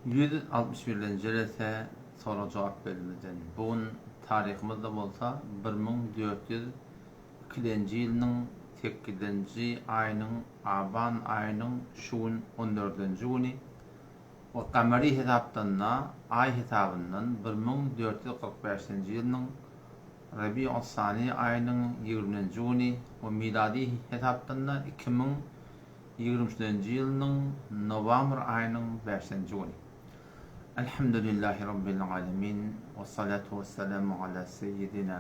161-nji jelese sorag-jogap bölümimizden. Bu gün taryhymyzda bolsa 1402-nji ýylynyň sekizinji aýynyň aban aýynyň şu gün on dördünji güni we gamary hesapdan-da aý hesabyndan 1445-nji ýylynyň Rabi'us-sani aýynyň ýigriminji güni we milady hesapdan-da 2023-nji ýylynyň nowamr aýynyň bäşinji güni. Elhamdülillahi Rabbil alemin, wessalatu wessalamu ala seýýidina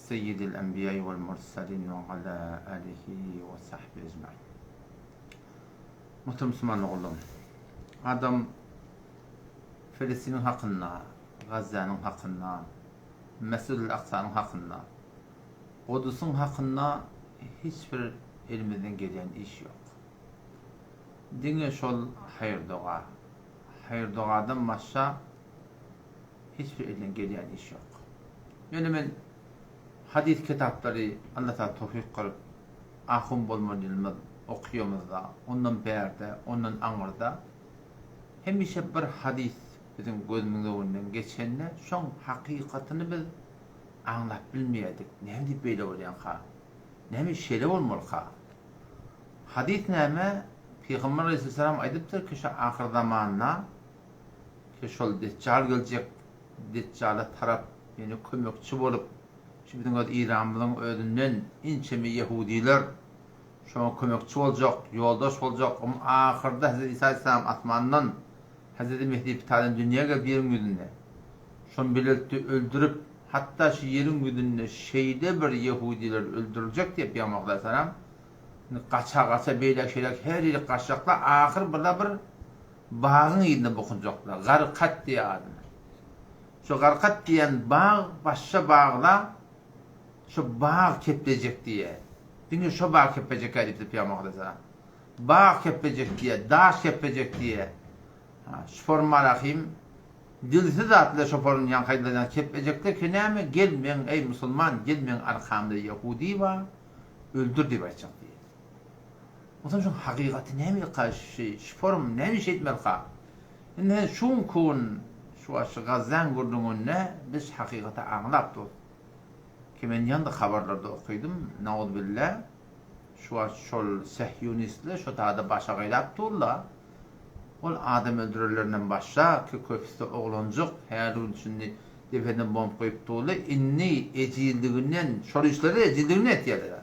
seýýidil enbiýai wel murselin we ala alihi we sahbihi ejmain. Muhterem musulman doganlarym! Adam Filistiniň hakynda, Gazzanyň hakynda, Mesjidül Aksanyň hakynda, Kudusyň hakynda hiç bir elimizden gelýän iş ýok. Diňe şol haýyr-doga. Haýyr-dogadan başga hiç bir elden gelýän iş ýok. Ýöne men hadys kitaplary Allah Taala towfyk kylyp ahun bolmalymyz okaýamyzda, ondan bärde, ondan aňyrda hemişe bir hadys biziň gözümiziň öňünden geçende şoň hakykatyny biz aňlap bilmeýärdik. Näme diýip beýle bolýanka? Näme şeýle bolmalyka? Hadys näme? Pygamber aleyhisselam aýdypdyr ki şu ahyr zamanda ki şol Deçjal geljek, Deçjala tarap ýene kömekçi bolup şu biziň öz Iranymyzyň özünden inçeme ýehudiler şoňa kömekçi boljak, ýoldaş boljak. Ahyrda Hezreti Isa aleyhisselam asmandan Hezreti Mehdi pitadan dünýä gelip ýeriň ýüzünde şony bilelikde öldürip, hatda şu ýeriň ýüzünde şeýle bir ýehudiler öldüriljek diýip Pygamber aleyhisselam indi gaça-gaça beýläk-şeýläk her ýere gaçjaklar, ahyr birde bir bagyň yzynda bukunjaklar. Garkat diýýär adyna. Şo Garkat diýen bag başga bagla şo bag keplejek diýýär. Diňe şo bag keplejek-ä diýipdir Pygamber aleyhisselam. Bag keplejek diýýär, daş keplejek diýýär. Ha, şuporun Malahym dilsiz zatly şoporun ýaňky aýdylan keplejekler ki näme, gel meň, eý musulman, gel meň arkamda ýehudi bar, öldür diýip aýtjak diýýär. Onsoň şuň hakykaty nämeka, şi şuporun näme iş etmelika? Indi sen şu günki gün şu wagt şu Gazzaň gürrüňinde biz hakykaty aňlap durus. Ki men ýaňy habarlarda okydym, nauzubilla, Şu wagt şol sähýunistler şo tada başagaýlap durlar. Ol adam öldürenlerinden başga ki köpüsi oglanjyk, häli gün şindi depeden bomb goýup durlar. Indi ejizliginden şol işleri ejizliginden etýärler.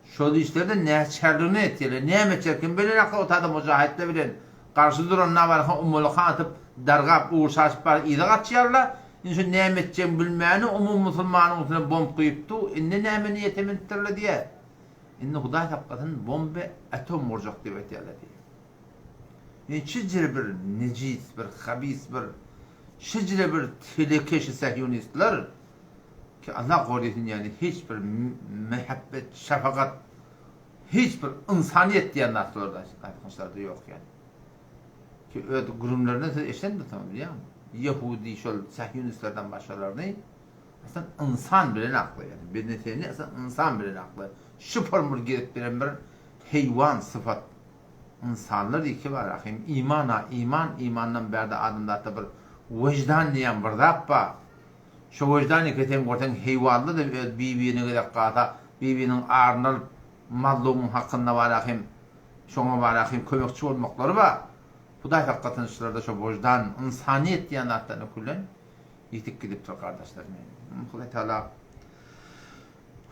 Şol işleri näçärliginden etýärler. Näme etjek kim bilenok o tada mujahitler bilen garşy duran nabarha ummalyka atyp dargap ugur çaşyp baryp yza gaçýarlar. Indi şu näme etjegini bilmäni umumy musulmanyň üstüne bomb guýup dur. Indi näme niýete münüpdirler diýýär. Indi Hudaý saklasyn bombe atom gurjak diýip aýtýarlar diýýär. Indi şijre bir nejis, bir habis, bir şijre bir teleke şu sähýonistler ki Allah gorysyn ýani hiç bir mähebbet, şefagat, hiç bir ynsanyýet diýen zat şularda aýtgyçlarda ýok ýani. Ki öz gürrüňlerinden siz eşidendirsiňiz bilýäňmi? Ýehudi şol sähýonistlerden başgalaryny Aslan ynsan bilen akly ýani bizneseni aslan ynsan bilen akly şupur bir gezip beren bir heýwan sypat ynsanlar iki bar ahim iman a iman imandan bärde adamzatda bir wejdan diýen bir zat bar şo wejdan eke sen görseň heýwanda da öz bibine gezek galsa bibiniň aryny alyp mazlumyň hakynda bar ahim şoňa bar ahim kömekçi bolmaklary bar hudaý saklasyn şularda şo wejdan ynsanyýet diýen zatdan ökülen Ýitip gidipdir gardaşlar men. Hudaý Taala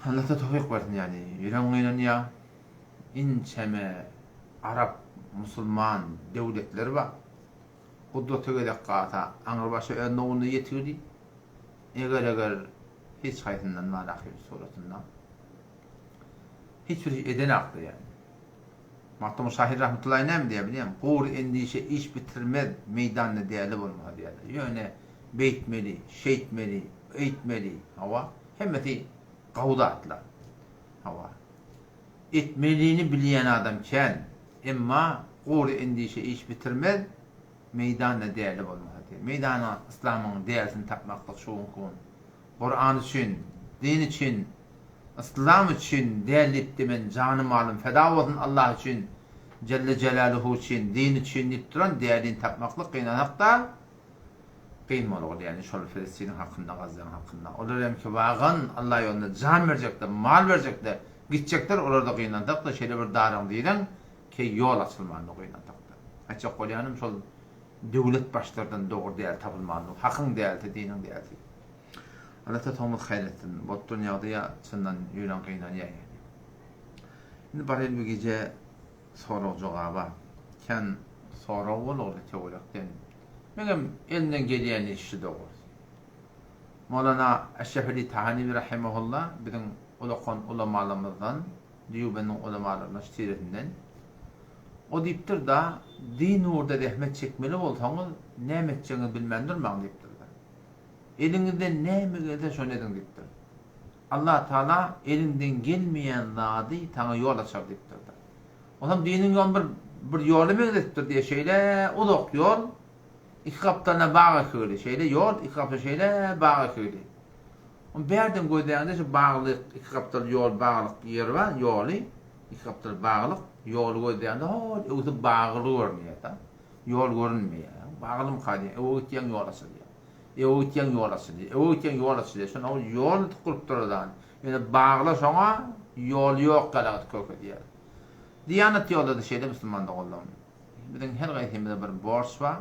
Allah da towfyk bersin ýani ýüregiň gynanýa inçeme arap musulman döwletleri bar. Gudrata gezek galsa aňrybaşa öz nowunda ýetigdi. Eger eger hiç haýsyndan bar ahyr suratynda. Hiç bir iş edenakdy ýani. Magtymguly şahyr rahmetullahi näme diýýär bilýäňmi? Gury endişe iş bitirmez, meýdanda däli bolmasa diýýärler. Ýöne beýtmeli, şeýtmeli, öýtmeli, hawa, hemmesi gowy zatlar. Hawa. Etmelini bilýän adam kän, emma gury endişe iş bitirmez, meýdanda däli bolmasa diýýär. Meýdana yslamyň dälisini tapmaklyk şu günki gün Kuran üçin, din üçin, Yslam üçin däl diýipdi men jany malym feda bolsun Allah üçin. Jelle Jelaluhu üçin, din üçin diýip duran dälini tapmaklyk gynanakda kyn bolguly, ýagny şol Filistiniň hakynda, Gazzanyň hakynda. Olar hem ki wagan Allah ýolunda jan berjekler, mal berjekler, gitjekler, olarda gynansak-da şeýle bir daryň direň ki ýol açylmandyr gynansak-da. Aýtjak bolýanym şol döwlet başlardan dogry däl tapylmandyr, hakyň dälsi, diniň dälsi. Allah ta soňumyzy haýyr etsin. Bolup duran ýagdaýa çyndan ýüregiň gynanýar ýagny. Indi baraýyn bu gije sorag jogaba. Kän sorag bolugly töwerekden. Meňem elimden gelýän iş şu dogrusy. Molana Eşref Ali Tahanewi rahimehullah biziň ulakan ulamalarymyzdan, Dýubeniň ulamalaryndan şu tiresinden. O diýipdir da, din ugurda zähmet çekmeli bolsaňyz, näme etjegiňizi bilmän durmaň diýipdir-de. Eliňizden näme gelse şony ediň diýipdir. Allah Taala eliňden gelmeýän zady saňa ýol açar diýipdir-de. Onsoň diniň ýoluny bir bir ýola meňzetipdir diýýär, şeýle uzak ýol, iki gapdalyna bag ekigili, şeýle ýol, iki gapdaly şeýle bag ekigili. Ony bärden gözläňde şu baglyk, iki gapdal ýol baglyk ýer bar, ýoly, iki gapdal baglyk, ýoly gözläňde hol öwsüp bagly görünýär-de. Ýol görünmeýär. Baglymyka diýýän, öwe gitýäň ýol açylýar. Öwe gitýäň ýol açylýar. Öwe gitýäň ýol açylýar. Şonda ol ýol tukuryp durar Ýöne bagla şoňa ýol ýok galagat köke diýýär. Diýanat ýolda-da şeýle musulman doganlarym. Biziň her gaýsymyzda bir borç bar.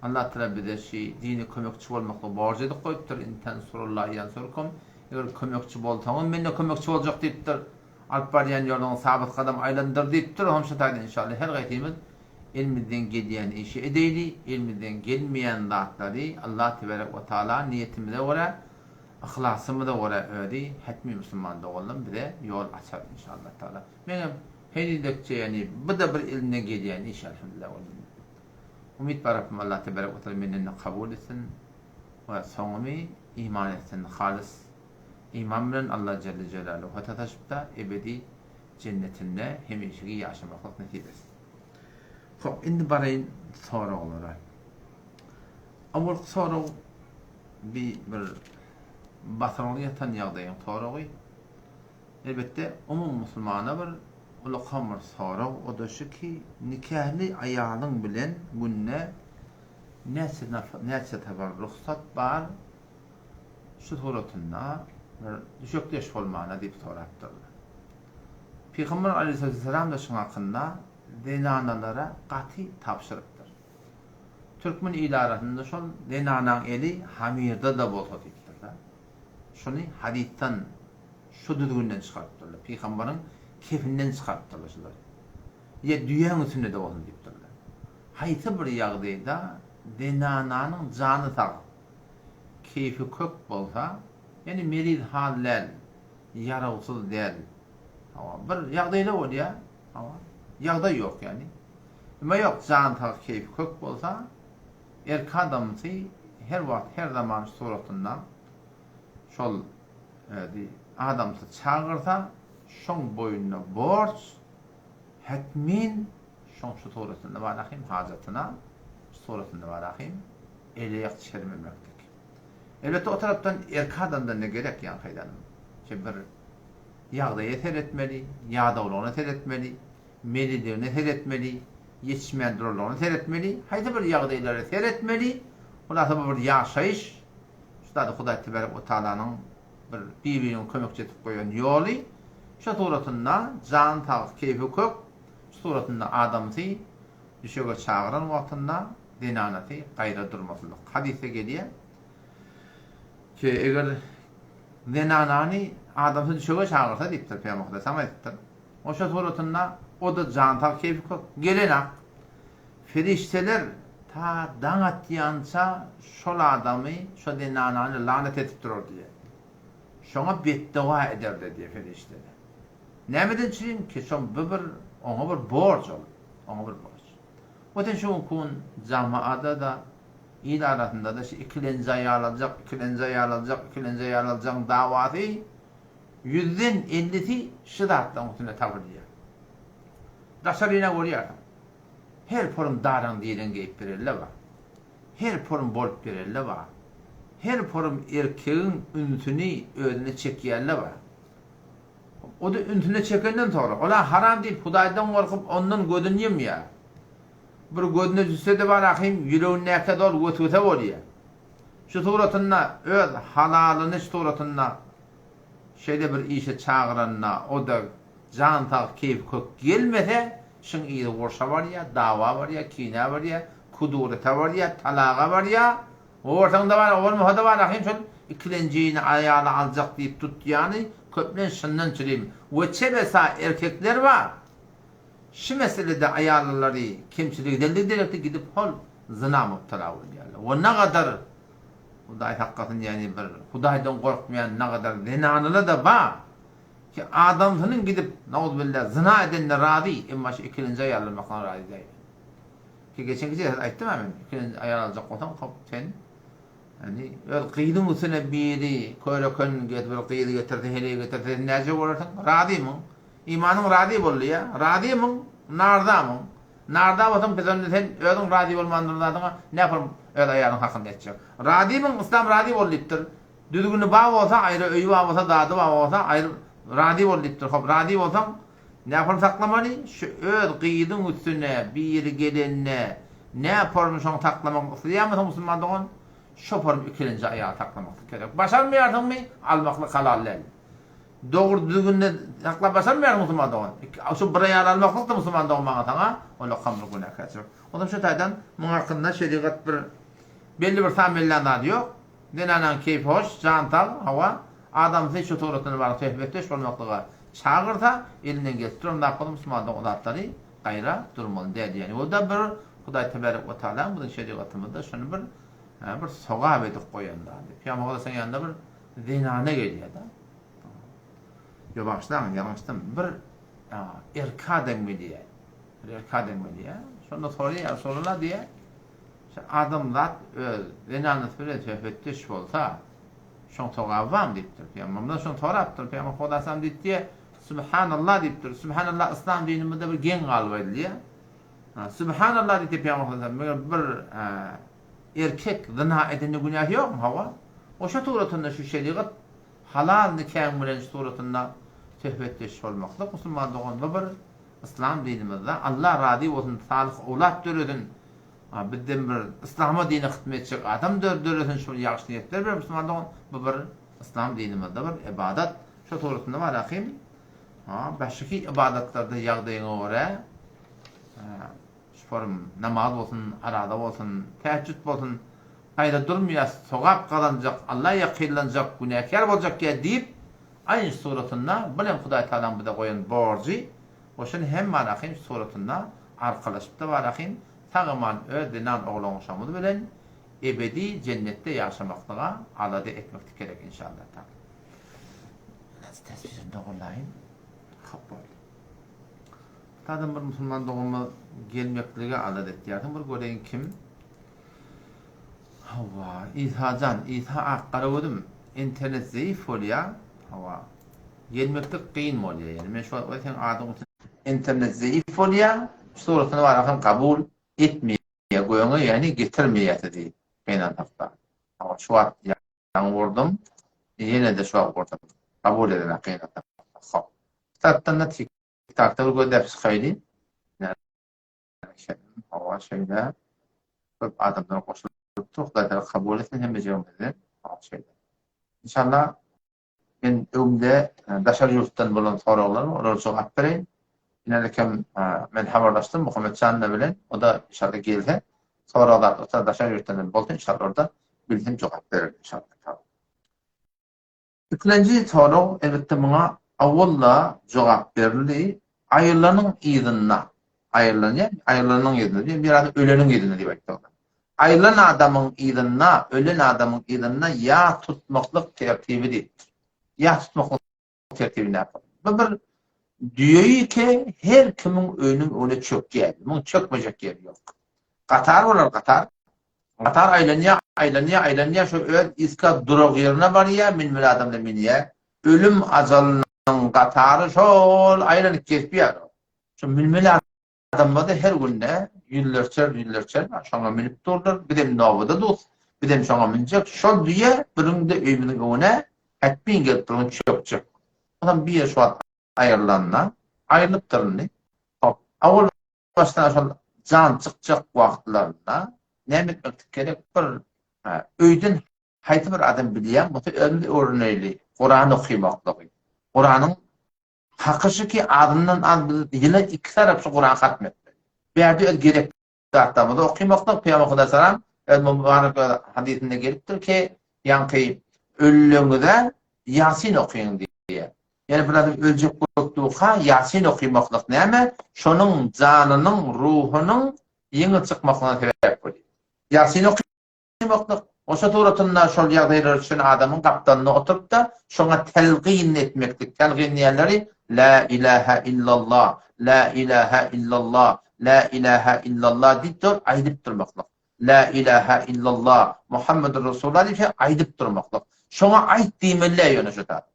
Allah Taala bize şi dine kömekçi bolmaklygy borç edip goýupdyr. In tensurullaha ýansurkum. Eger kömekçi bolsaňyz men-de kömekçi boljak diýipdir. Alyp barýan ýoluňy sabyt gadam aýlandyr diýipdir. Oňam şu taýdan inşallah her gaýsymyz Elimizden gelýän işi edeýli, elimizden gelmeýän zatlary Allah tebarek we taala niýetimize görä, yhlasymyza görä özi hetmi musulman doganlarym bize ýol açar inşallah taala. Meňem henizekçe ýagny bu-da bir elimden gelýän iş elhamdülillah we minne. Umyt bar Rabbim Allah tebarek we taala menden-de kabul etsin we soňumy iman etsin halys iman bilen Allah jelle jelaluhu sataşypda ebedi jennetinde hemişeki ýaşamaklyk nesip etsin. Hop, indi baraýyn soraglara. Owalky sorag bi bir basyrgyly ýatan ýagdaýyň soragy. Elbetde, umumy musulmana bir ulakan bir sorag, o-da şu ki, nikahly aýalyň bilen günde näçe näçe sapar rugsat bar, şu suratynda bir düşekdeş bolmana diýip sorapdyrlar. Pygamber aleýhissalam-da şuň hakynda zenanalara gaty tabşyrypdyr. Türkmen il arasynda şol zenanaň eli hamyrda-da bolsa diýipdir-de. Şuny hadysdan, şu düzgünden çykarypdyrlar. Pygambaryň kefinden çykarypdyrlar şulary. Ýa düýäň üstünde-de bolsun diýipdirler. Haýsy bir ýagdaýda zenananyň jany sag, keýpi kök bolsa, ýagny meriz hal däl, ýarawsyz däl. Hawa, bir ýagdaýlar bolýar. Hawa, ýagdaý ýok ýagny. Emma ýok, jany sag, keýpi kök bolsa, erk adamsy her wagt, her zaman suratynda şol özi adamsy çagyrsa, şoň boýnuna borç, hetmin şoň şu suratynda bar ahym hajatyna, şu suratynda bar ahym ele-ýak çelmemeklik. Elbetde o tarapdan erk adamdan ne gerek ýaňky aýdanym. Şe bir ýagdaýa seretmeli, ýadawlygyna seretmeli, meliligine seretmeli, ýetişmän duranlygyna seretmeli, haýsy bir ýagdaýlara seretmeli, hulasa bu bir ýaşaýyş, şu zady Hudaý tebarek we taalanyň bir bir-birine kömekçi edip goýan ýoly, şu suratynda jan sag, keýpi kök, şu suratynda adamsy düşege çagyran wagtynda zenanasy gaýra durmasynlyk. Hadysda gelýär ki, eger zenanany adamsy düşege çagyrsa diýipdir, Pygamber Hudaý aýdypdyr. Oşa suratynda o-da jan sag keýpi kök, gelenak. Perişdeler ta daň atýança şol adamy, şo zenanany lanet edip durar diýýär. Şoňa betdoga ederler diýýär perişdeler. Nämeden çürin ki, şo bu bir oňa bir borç ol. Oňa bir borç. Watan şu günki gün jamaada-da, il arasynda-da şu ikilenji aýal aljak, ikilenji aýal aljak, ikilenji aýal aljagyň dawasy ýüzden ellisi şu zatlaryň üstünde tapylýar. Daşaryna görýärsiň. Her porum daraň diýlen geýip berelle bar. Her porum bolup berelle bar. Her porum erkegiň ünsüni özüne çekýänle bar. O-da ünsüne çekenden soňra, ol-a haram diýip Hudaýdan gorkup ondan gözüni ýumýar. Bir gözüne düşse-de bar ahym ýüregindäkä doly weswese bolýar. Şu suratynda öz halalyny şu suratynda şeýle bir işe çagyranda o-da jan sag keýpi kök gelmese şuň yzy urşa barýar, dawa barýar, kinä barýar, kudurete barýar, talaga barýar. Owarsaň-da bar, owarmasa-da bar ahym şol ikilenjini aýaly aljak diýip tutýany köplenç şundan çürim. We çebesa erkekler bar. Şu meselede aýallylary kemçilik edenligi derekli gidip hol zyna mubtala bolýarlar. We nagadar Hudaý saklasyn ýagny bir Hudaýdan gorkmaýan nagadar zenanalar-da bar ki adamsynyň gidip nauzubilla zyna edenine razy emma şu ikilenji aýal almakdan razy däl. Ki geçenki jeset aýtdym-a men ikilenji aýal aljak bolsaň hop sen ýagny öz gyzyň üstüne biri köreken bir gyzy getirse heleý getirse sen näce bolarsyň razymyň? Imanyň razy boldy ýa? Razymyň? Narzamyň? Narza bolsaň biz onda sen özüň razy bolman duran zadyňa näpol öz aýalyň hakynda etjek. Razymyň? Yslam razy bol diýipdir. Düzgüni bar bolsa aýry öýi bar bolsa zady bar bolsa aýry razy bol diýipdir. Hop razy bolsaň näpol saklamaly? Şu öz gyzyň üstüne biri gelende näpolmy şoň saklamak isleýärmisiň musulman dogan? Şo polmy ikilenji aýaly saklamaklyk gerek. Başarmaýarsyňmy? Almaklyk halal däl. Dogry düzgünde saklap başarmaýarsyň musulman dogan. Şu bir aýal almaklykda musulman dogan maňa saňa ol kamyl günäkärçilik. Onsoň şu taýdan muň hakynda şerigat bir belli bir san bellän zady ýok. Zenanaň keýpi hoş, jan sag, hawa, adamsy şu suratynda baryp söhbetdeş bolmaklyga çagyrsa, elinden gelip duran zat bolsa musulman dogan o zatlary gaýra durmaly däl diýýän. O-da bir Hudaý tebarek we taalaň biziň şerigatymyzda şuny bir bir sogap edip goýan zady. Pygamber Hudaýyň ýanynda bir zenana gelýär-de. Ýok, bagyşlaň, ýalňyşdym. Bir erkek adam gelýär. Bir erkek adam gelýär. Şonda soraýar, ýa Resulallah diýýär, şu adamzat öz zenanasy bilen söhbetdeş bolsa, şoň sogaby barmy diýipdir. Pygamberimiz şony sorapdyr. Pygamber Hudaýam diýipdir, Subhanallah diýipdir. Subhanallah yslam dinimizde bir geň galyp aýdylýar. Subhanallah diýipdir Pygamber Hudaýam. Meger bir erkek zyna edende günäsi ýokmy? Hawa. Oşa suratynda şu şerigat halal nikaň bilen şu suratynda söhbetdeş bolmaklyk musulman dogan bu bir yslam dinimizde Allah razy bolsun salyh owlat döresin bizden bir yslama dine hytmet etjek adam döresin şu ýagşy niýetler bilen musulman dogan bu bir yslam dinimizde bir ybadat şu suratynda bar ahim başky ybadatlarda ýagdaýyňa görä Şuparym, namaz bolsun, araza bolsun, tähejjüt bolsun, gaýra durmaýas, sogap gazanjak, Alla ýakynlanjak, günäkär boljak ýa diýip, aýn suratynda, bu hem Hudaý Tagalaň bize goýan borjy, we şuny hem barahym suratynda arkalaşypda barahym, sag-aman öz zenan oglan-uşagymyz bilen ebedi jennetde ýaşamaklyga alada etmeklik gerek inşallah taala. Biraz tesbirini dogurlaýyn. Hop boldy. Adam bir musulman doganymyz gelmeklige alada etýärsiň bir göreýin kim Hawa Isajan Isa ak gara gözüm internet zeýif bolýa hawa gelmeklik kyn bolýa ýöne men şu wagt seň adyň internet zeýif bolýa suratyny barasam kabul etmeýä göňe ýagny getirmeýä sizi gynansakda hawa şu wagt ýaňy gurdum ýene-de şu wagt gurdum kabul edenak gynansakda hop startdan-da Tiktakda bir gözläp çykaýly. Hawa şeýle. Köp adamlar goşulypdyr. Hudaý Tagala kabul etsin hemmejigimizi. Hawa şeýle. Inşallah men öňde e, daşary ýurtdan bolan soraglar olara jogap bereýin. Inälekem e, men habarlaşdym Muhammet Janna bilen. O da inşallah gelse soraglar bolsa daşary ýurtdan bolsa inşallah orada bilsin jogap berer inşallah. Ikilenji sorag, elbetde muňa owal-da jogap berildi, aýrylanyň yzynda, aýrylanýar, aýrylanyň yzynda diýip, bir adam öleniň yzynda diýip aýtdy olar. Aýrylan adamyň yzynda, ölen adamyň yzynda ýas tutmaklyk tertibi diýipdir. Ýas tutmaklyk tertibi näme? Bu bir düýeýi her kimiň öýüniň öňüne çökýär. Muň çökmejek ýeri ýok. Gatar bolar, gatar. Gatar aýlanýar, aýlanýar, aýlanýar, şo öz yzka durak ýerine barýar, münmeli adamlar münýär. Ölüm ajalynyň gatary şol aýlanyp gezipýär. Şo münmeli adamlar-da her günde ýüzlerçer, ýüzlerçer şoňa münüp durlar. Bizem nobada dus, bizem şoňa münjek. Şol düýe bir günde öýümiziň öňüne ätbin gelip bir gün çökjek. Onam bir ýer şu wagt. aýrylanda, aýrylypdyr indi. Hop, owal başdan şol jan çykjak wagtlarynda näme etmeklik gerek? Bir öýden haýsy bir adam bilýän bolsa özümiz öwreneli Kuran okymaklygy. Kuranyň haky şu ki azyndan az biz ýyla iki tarap şu Kuran hatm etmeli. Bärde öz gerek zatlarymyzy okymaklyk Pygamber Hudaý salam öz mübarek hadysynda gelipdir ki ýaňky ölüleňize Ýasin okyň diýýär. Ýöne bir adam öljek bolup durka Ýasin okymaklyk näme? Şonuň janynyň, ruhunyň ýeňil çykmaklygyna sebäp bolýar. Ýasin okymaklyk, oşa suratynda şol ýagdaýlara düşen adamyň gapdalynda oturyp-da, şoňa telgin etmeklik. Telgin diýenleri Lä ilähä illallah, lä ilähä illallah, lä ilähä illallah diýip dur, aýdyp durmaklyk. Lä ilähä illallah, Muhammedur Resulullah diýip şeý aýdyp durmaklyk. Şoňa aýt diýmeli däl ýöne şu zat.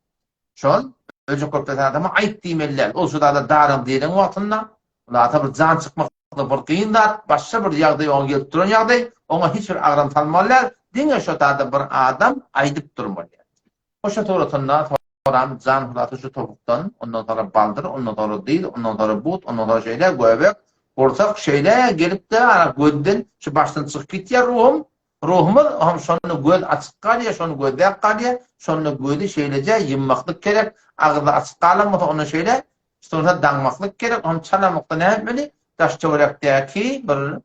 Şol öljek bolup duran adama aýt diýmeli däl. Ol şu zada daryň diýlen wagtynda, ol bir jan çykmaklyk bir kyn zat, başga bir ýagdaý oňa gelip duran ýagdaý, oňa hiç bir agram salmaly däl, diňe şo zada bir adam aýdyp durmaly. Hoşa suratynda soram jan hulasy şu towukdan, ondan soňra baldyr, ondan soňra dyz, ondan soňra but, ondan soňra şeýle göbek, gursak şeýle gelip-de ara gözden şu başdan çykyp gitýär ruhum, ruhumyz, hem şonda göz açyk galýar, şony gözläp galýar, şonda gözi şeýleje ýummaklyk gerek, agyzy açyk galan bolsa onda şeýle Şonda daňmaklyk gerek, ony çalamykda näme etmeli? Daş-töwerekdäki bir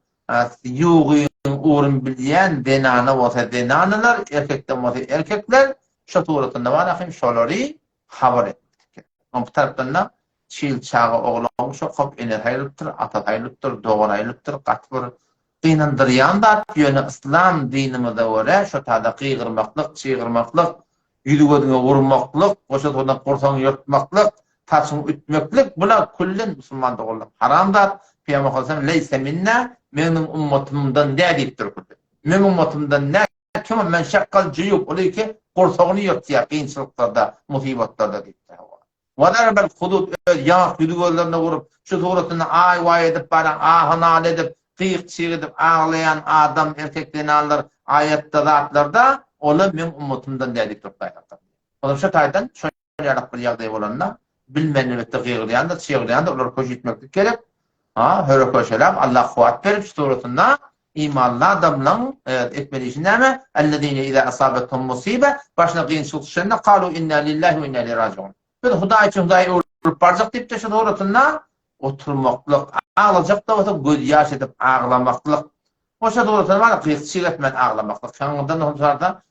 ýugyň ugruny bilýän zenana bolsa zenanalar, erkekden bolsa erkekler şo suratynda bar ahym şolary habar etmeklik gerek. Oň bu tarapdan-da çil çaga oglan şo kop enesi aýrylypdyr, atasy aýrylypdyr, dogany aýrylypdyr, gaty bir gynandyrýan zat, ýöne yslam dinimize görä şo tada gygyrmaklyk, çygyrmaklyk, ýüzi-gözüňe urmaklyk, goşa-toýnak gursagyňy ýyrtmaklyk, saçyňy ütmeklik, bular küllen musulman doganlar haram zat, Pygamber sallallahu Leýse minna, meniň ummatymdan däl diýipdir küllen. Meň ummatymdan däl, kim ol men şakkal jüýub, ol iki gursagyny ýyrtýar kynçylyklarda, musybatlarda diýipdir. Wa-darbel hudud öz ýaňak ýüzi-gözlerine urup, şu suratynda aý-waý edip baran, ahy-nala edip, gyk-çyg edip aglaýan adam, erkek-zenanlar aýatda zatlarda, olar meň ummatymdan däl diýip durupdy aýatda. Olam şu taýdan şol ýalak bir ýagdaý bolanda, bilmän elbetde gygyrýandyr, çygyrýandyr, olary köşetmeklik gerek. Ha, höre-köşeläp, Allah kuwwat berip şu suratynda imanly adamlaň etmeli işi näme? Ellezine iza asabethum musibe, başyna kynçylyk düşende kalu inna lillahi we inna ileyhi rajiun. Biz Hudaý üçin Hudaýa öwrülip barjak diýipdir şu suratynda oturmaklyk, aglajak-da bolsa göz ýaş edip aglamaklyk. Goşa suratynda bar gyk-çyg etmän aglamaklyk. Şoňdan soňra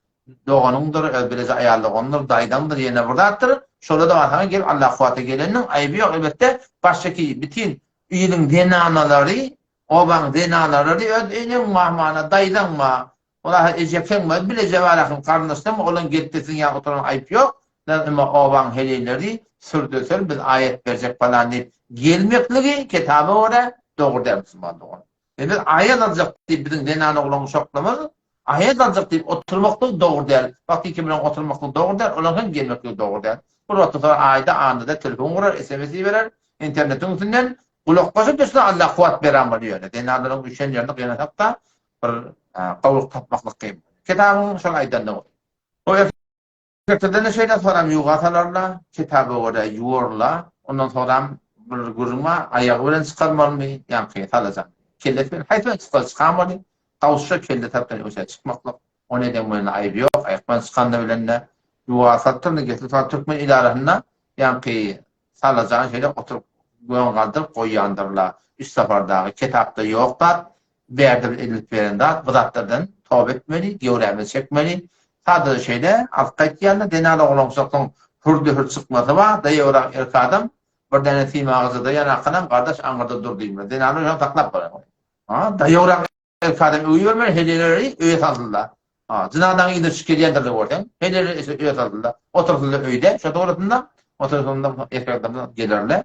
doganyňdyr, öz bileje aýal doganyňdyr, daýzaňdyr, ýene bir zatdyr. Şolar-da bar saňa gelip Allah kuwwata geleniniň aýby ýok elbetde. Başdaky bütin iliň zenanalary Obaň zenanalary öz eneň mahmana, daýzaň ma, olar ejekeň ma, bileje barakyň garyndaşlaň ma, olaň gelip-de siziň ýaly oturan aýyp ýok, lan emma obaň heleýleri sürde-sür biz aýat berjek palan diýip gelmekligi kitaba görä dogry däl musulman dogan. Ýa biz aýat aljak diýip biziň zenan oglan uşaklarymyz aýat aljak diýip oturmaklygy dogry däl. Wagtyky bilen oturmaklygy dogry däl, olaň hem gelmekligi dogry däl. Bir wagtdan soň aýda annada telefon gurar, sms iberer, internetiň üstünden Gulaklaşyp düşse Allah kuwwat beran bol ýöne zenanlaryň üşen ýerinde gynansak-da bir gowulyk tapmaklyk kyn. Kitabyň şol aýdanyny bol. O erkeklerden-de şeýle soram ýuwga salarla, kitaba görä ýuwarla, ondan soram bir gürrüň bar, aýagy bilen çykarmalymy, ýaňky salajan. Kellesi bilen haýsy bilen çyksa çykamaly, gawuşsa kelle tarapdan öse çykmaklyk. Ony eden bilen aýby ýok, aýak bilen çykanda bilen-de ýuwga salypdyr, getirip türkmen il arasynda ýaňky Salajany şeýle oturyp göň galdyryp goýýandyrla. Üç sapar dagy kitapda ýok zat, bärde bir edilip beren zat, bu zatlardan toba etmeli, göwrämizi çekmeli. Sadaja şeýle alyp gaýtýanlar, zenan oglançakyň hürde-hür çykmasy bar, daýawrak erk adam, bir däne sim agajyda ýanakynam gardaş aňyrda dur diýmeli. Zenanlar şony saklap bolar. Ha, daýawrak Erkek adam öýe bermeli, heleýleri öýe salsynlar. Ha, jynadaň yzyna düşüp gelýändirler görseň, heleýleri öýe salsynlar. Otursynlar öýde, şo dogrusynda, otursynda erkek adamlar gelerler.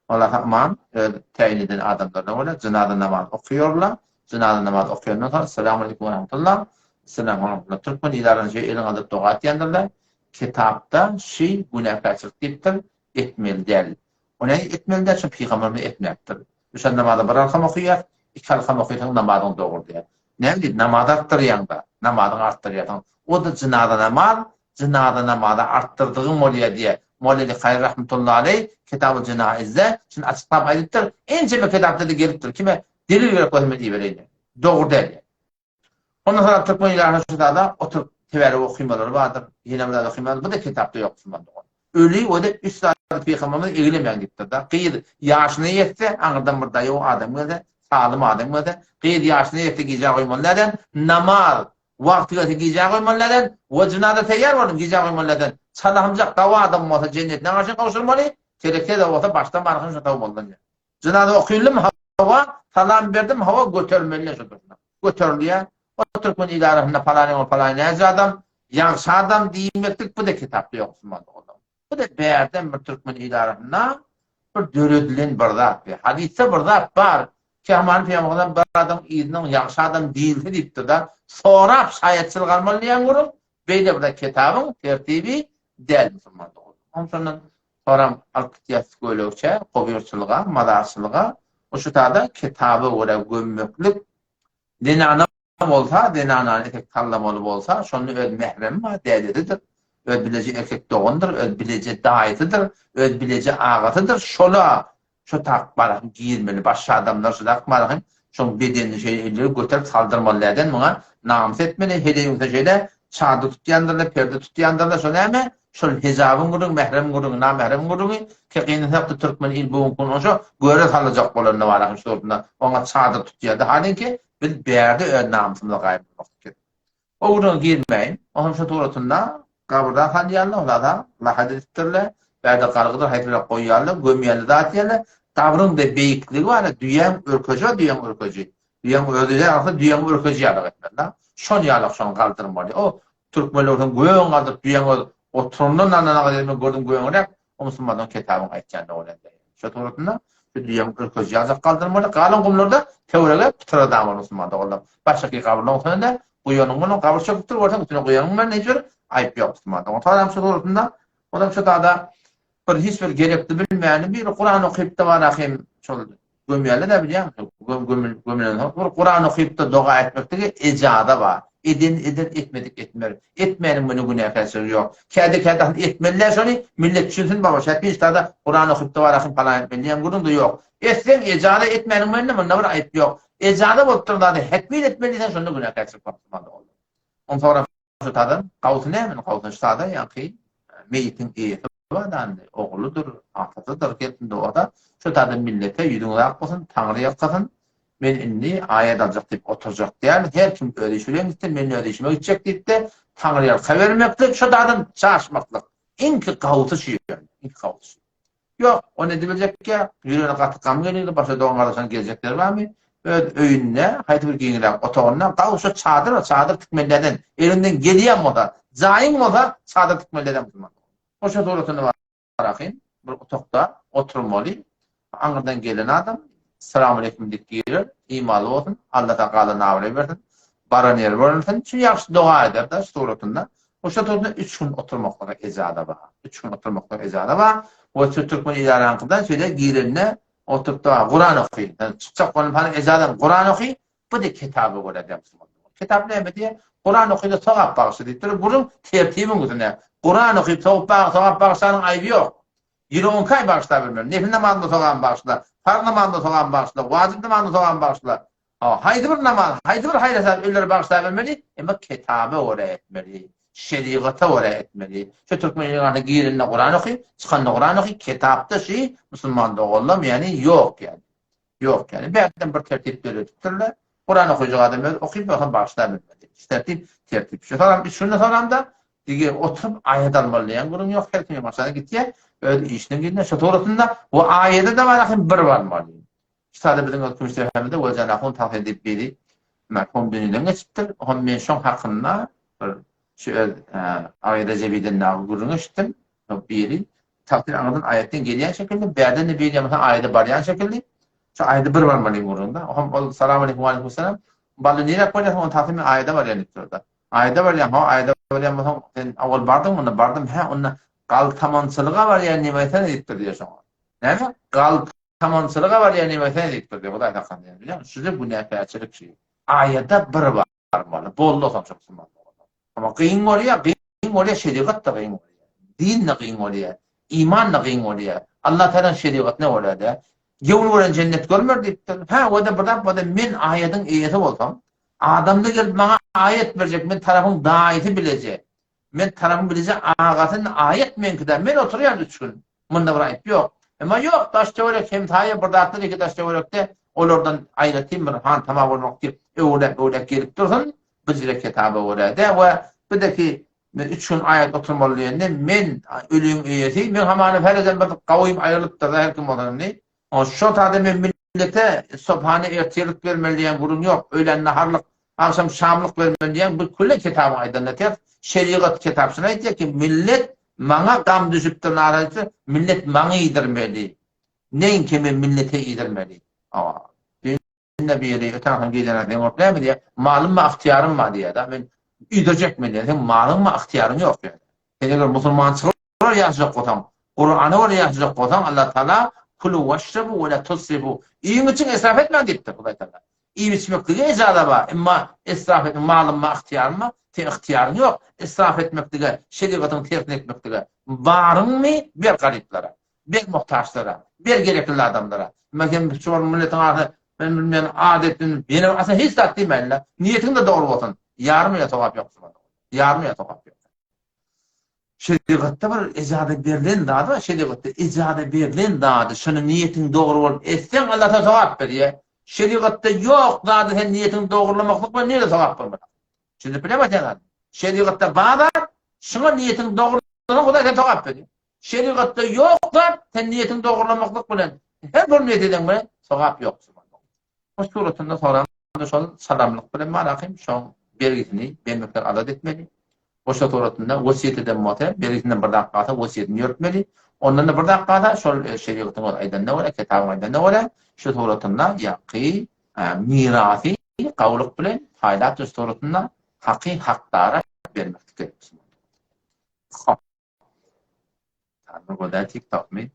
Allaha aman, öz täýin eden adamlaryna görä jynaza namaz okaýarlar. Jynaza namaz okaýandan soň, Esselamu aleýkum we rahmetullah. Esselamu rahmetullah. Türkmen il arasynda şeý eliňi galdyryp doga etýändirler. Kitapda şi günäkärçilik diýipdir, etmeli däl. O näme etmeli däl, şo pygamberimiz etmäpdir. Düşen namaza bir arkam okaýas, iki arkam okaýsaň namazyň dogry diýýär. Näme diýdi? Namaz artdyrýaň-da, namazyňy artdyrýarsyň. O-da jynaza namaz, jynaza namazy artdyrdygyň bolýar diýýär. Moleli Kary rahmetullahi aleý Kitabul Jenaizde şuny açyklap aýdypdyr. Ençeme kitapda-da gelipdir. Kime delil gerek bolsa men ibereýin. Dogry däl. Ondan soň türkmen ilatynyň şu zada oturyp tebärek okymalary bardyr. Ýene bir zat okymalar, bu-da kitapda ýok musulman dogan. Öli we-de üç zady pygamberimiz eglemäň diýipdir-de. Gyz ýaşyna ýetse, aňyrdan bir daýaw adam gelse, salym adam gelse, gyz ýaşyna ýetse gijä goýmaly däl, namaz wagty gelse gijä goýmaly däl, we jynaza teýýar boldum gijä goýmaly däl. Çalahymjak daw adam bolsa jennetine garşy gowşurmaly, teleke-de bolsa başdan barhyn şo tawmalydan. Jynaza okyldym hawa, salam berdim hawa götermeli şu durşuna. Göterilýär. O türkmen il arasynda palany ol palany näce adam, ýagşy adam diýmeklik bu-da kitapda ýok musulman doganlar. Bu-da bärden bir türkmen il arasynda bir döredilen bir zat. Hadysda bir zat bar. Kehmany pygamberimiz bir adam yzynyň ýagşy adam diýilse diýipdir-de, sorap şaýatçylyk almaly diýen gürrüň, beýle bir kitabyň tertibi däl musulman doganlar. Onsoňdan Soram alyp gitýäs gölegçä, gobyrçylyga, mazarçylyga. O şu tada kitaba görä gömmeklik. Zenana bolsa, zenanany etek tallamaly bolsa, şonda öz mähremi bar, dädesidir, öz bileje erkek dogandyr, öz bileje daýysydyr, öz bileje agasydyr, şola Şo tak barahyn girmeli başga adamlar şu tak barahyn şoň bedenini şeýle elleri göterip saldyrmaly däden muňa namys etmeli heleýiň şeýle çadyr tutýandyrlar perde tutýandyrlar şo näme şol hejabyň gürrüňi mähremiň gürrüňi namähremiň gürrüňi ki gynansakda türkmen il bu günki gün onşa göre salajak bolanda barahyn şu dogrusynda oňa çadyr tutýardy halinki biz bärde öz namysymyza gaýym bolmak O gürrüňe girmäýin. Onuň şu suratynda gabyrdan salýarlar, zada lahat edipdirler. Bärde gargydyr, haýsy bilen goýýarlar, gömýärler zat diýýärler. Gabryň-da beýikligi bar, düýäň örkeji bar, düýäň örkeji. Düýäň özi ýa-da düýäň örkeji ýalyk etmeli-de. Şony ýalyk şony galdyrmaly. O türkmenler bolsa göň galdyryp düýäň özi oturandan nananaga diýip men gördüm göňräk. O musulmanlaryň kitabyň aýtýanyna görä diýýär. Şo suratynda şu düýäň ürkeji ýaljak galdyrmaly. Galan gumlarda töwerege pytrada bol musulman doganlar. Başdaky gabyrlaryň üstüne-de guýanyň munuň gabyr çöküpdir görseň üstüne guýanyň bilen hiç bir aýyp ýok musulman dogan. Soram şu suratynda olam şu zada bir hiç bir gerekli bilmäni bir Kuran okypda bar ahim şol Gömýärler-ä bilýäňmi? Gömülen soň bir Kuran okyp-da doga etmeklige ejaza bar. Eden eder, etmedik etmer. Etmäniň muny günäkärçiligi ýok. Käde-käde asyl etmeli-dä şony, millet düşünsin baba, şäpin ştada Kuran okyp-da bar ahym palan etmeli diýen gürrüň-de ýok. Etseň ejaza etmäniň mende munda bir aýyp ýok. Ejaza bolup duran zady hetmin etmeli diýseň şonda günäkärçilik bar. Onsoňra Şu tadan gawsy näme? Gawsy şu tada ýaňky meýitiň eýesi bar dany, ogludyr, atasydyr, gelsin dogada şu tada millete ýüzüňiz ak bolsun, Taňry ýalkasyn. Men indi aýat aljak diýip oturjak däl, her kim öz işi bilen gitsin, men öz işime gitjek diýip-de, Taňry ýalka bermeklik, şu tadan çaşmaklyk. Iňki gawsy şu ýerde, iňki gawsy şu. Ýok, ony edibiljekkä, ýüregine gaty gam gelýär, başga dogan-gardaşlaryň geljekleri barmy? Öz öýünde, haýsy bir giňräk otagynda gawşa çadyr bar, çadyr tikmelilerden, eliňden gelýän bolsa, jaýyň bolsa, çadyr tikmelilerden musulman. Goşa suratyny bar ahyn, bir otagda oturmaly, aňyrdan gelen adam, Salamaleýkum diýip girer, imanly bolsun, Allatagala nabraý bersin, baran ýeri görünsin, şu ýagşy doga eder-de şu suratynda. Goşa suratynda üç gün oturmaklyga ejaza bar. Üç gün oturmaklyga ejaza bar. We şu türkmen idaraňkydan şeýle girende oturyp doga, Kuran oky. Sen çykjak bolun falan ejaza Kuran oky. Bu da kitaba görä diýen musulman. Kitap näme diýýär? Kuran oky-da sogap bagyşla diýipdir. Gürrüň tertibiň üstüne. Kuran okyp sogap bagyşlanyň aýby ýok. Ýyly on iki aý bagyşlabermeli. Nefil namazynda sogabyn bagyşla, parz namazynda sogabyn bagyşla, wajyp namazynda sogabyn bagyşla. Hawa, haýsy bir namaz, haýsy bir haýyr-hasenat ölülere bagyşlabermeli, emma kitaba görä etmeli, şerigata görä etmeli. Şu türkmen ilgana girende Kuran oky, çykanda Kuran oky, kitapda şi musulman doganlam ýani ýok ýani. Ýok ýani. Bärden bir tertip döredipdirler. Kuran okyjak adam özi okyp ýogsam bagyşlabermeli. Şu tertip, tertip. Şu soram üç günde soramda Dige oturyp aýat almaly diýen gürrüň ýok, her kim maşyna gitýär, öz işine gidýär. Şu suratynda we aýada-da bar ahim bir barmaly. Şu sada biziň öz kümüşdepemizde Weljan ahun tagsyr diýip biri merhum dünýeden geçipdir. Hom men şoň hakynda bir şu öz Agy Rejebiden dagy gürrüň eşitdim. Biri tagsyr aňyrdan aýatdan gelýän şekilli, bärden-de biri ýa-da aýada barýan şekilli. Şu aýada bir barmaly gürrüňde. Hom ol salam aleýkum we aleýkum salam. Bally niräk barýarsyň? Ol tagsyr men aýada barýan diýip durdy. Aýda barýaň, ho, aýda barýan bolsaň, sen owal bardyňmy onda? Bardym, hä, onda galtamançylyga barýan diýip aýtsana diýipdir diýýär şoňa. Näme? Galtamançylyga barýan diýip aýtsana diýipdir diýýär, Hudaý saklasyn diýýär. Bilýäňmi, şuja günäkärçilik şu. Aýada bir barmaly, boldy otam şo musulman doganlar. Amma gyn bolýar, gyn bolýar, şerigat-da gyn bolýar. Din-de gyn bolýar. Iman-da gyň bolýar. Allah Tagalaň şerigatyna görä-de, Göwün gören jennet görmer diýipdir. Hä, o-da bir zat bolsa, men aýadyň eýesi bolsam, adamda gelip maňa aýat berjek, men tarapyň daýysy bileje, men tarapyň bileje agasy indi aýat meňki-dä, men oturýan üç gün. Munda bir aýyp ýok. Emma ýok, daş-töwerek hemsaýa bir zatlar iki daş-töwerekde olardan aýratyn bir hantama bolmak diýip öwürläp-öwürläp gelip dursun, bijire kitaba görä-de we bir-de ki men üç gün aýat oturmaly diýende men öliň eýesi, men hamana häliden bir gawym aýrylypdyr-da her kim bolsa indi. Şo tada men millete sobhany ertirlik bermeli diýen gürrüň ýok, öýlän naharlyk, agşam şamlyk bermeli diýen bu küle kitabyň aýdanyna ters. Şerigat kitap şuny aýdýar ki, millet maňa gam düşüpdir, narahat düşüpdir, millet maňa iýdirmeli. Neňki men millete iýdirmeli. Hawa. Düýn-de biri öten agşam gijene deň bolup näme diýýär? Malym bar, ygtyýarym bar diýýär-de. Men iýdirjek men diýýär. Seň malyň bar, ygtyýaryň ýok diýýär. Sen eger musulmançylyga görä ýaşajak bolsaň, Kurana görä ýaşajak bolsaň, Allah Taala Kulu weşrebu we la tusrifu. Iýiň-içiň, israf etmäň diýipdir Hudaý Taala. Iýip-içmeklige ijaza bar, emma israf etmek, malym bar, ygtyýarym bar, seň ygtyýaryň ýok israf etmeklige, şerigatyň tersini etmeklige. Baryňmy ber garyplara. Ber muhtaçlara, ber gerekli adamlara. Emma sen şol milletiň arasynda men bilmeýän ad etdim, ýene aslynda hiç zat diýmäýin-le. Niýetiň-de dogry bolsun. Ýarym ýa sogap ýok şuňa. Ýarym ýa sogap ýok. Şerigatda bir ejaza berlen zady bar, şerigatda ejaza berlen zady, şony niýetiň dogry bolup etseň Allah sana sogap berýär. Şerigatda ýok zady sen niýetiňi dogurlamaklyk bilen nirede sogap bolmaly? Düşünip bileňmi sen zady? Şerigatda bar zat, şuňa niýetiňi dogurlasaň Hudaý sana sogap berýär. Şerigatda ýok zat, sen niýetiňi dogurlamaklyk bilen, her bir niýet edeň bilen sogap ýok. Bu suratynda soran şol salamlyk bilen barahym şoň bergisini bermekden azat etmeli. Boşa suratynda wesýet eden bolsa, bergisinden bir zat galsa wesýetini ýöretmeli. Ondan-da bir zat galsa şol e, şerigatyň öz aýdanyna görä, kitabyň aýdanyna görä şu suratynda ýaňky e, mirasy gawulyk bilen paýlap şu suratynda haky hakdara bermeklik gerek. Hop. Tanrı gözel TikTokmy?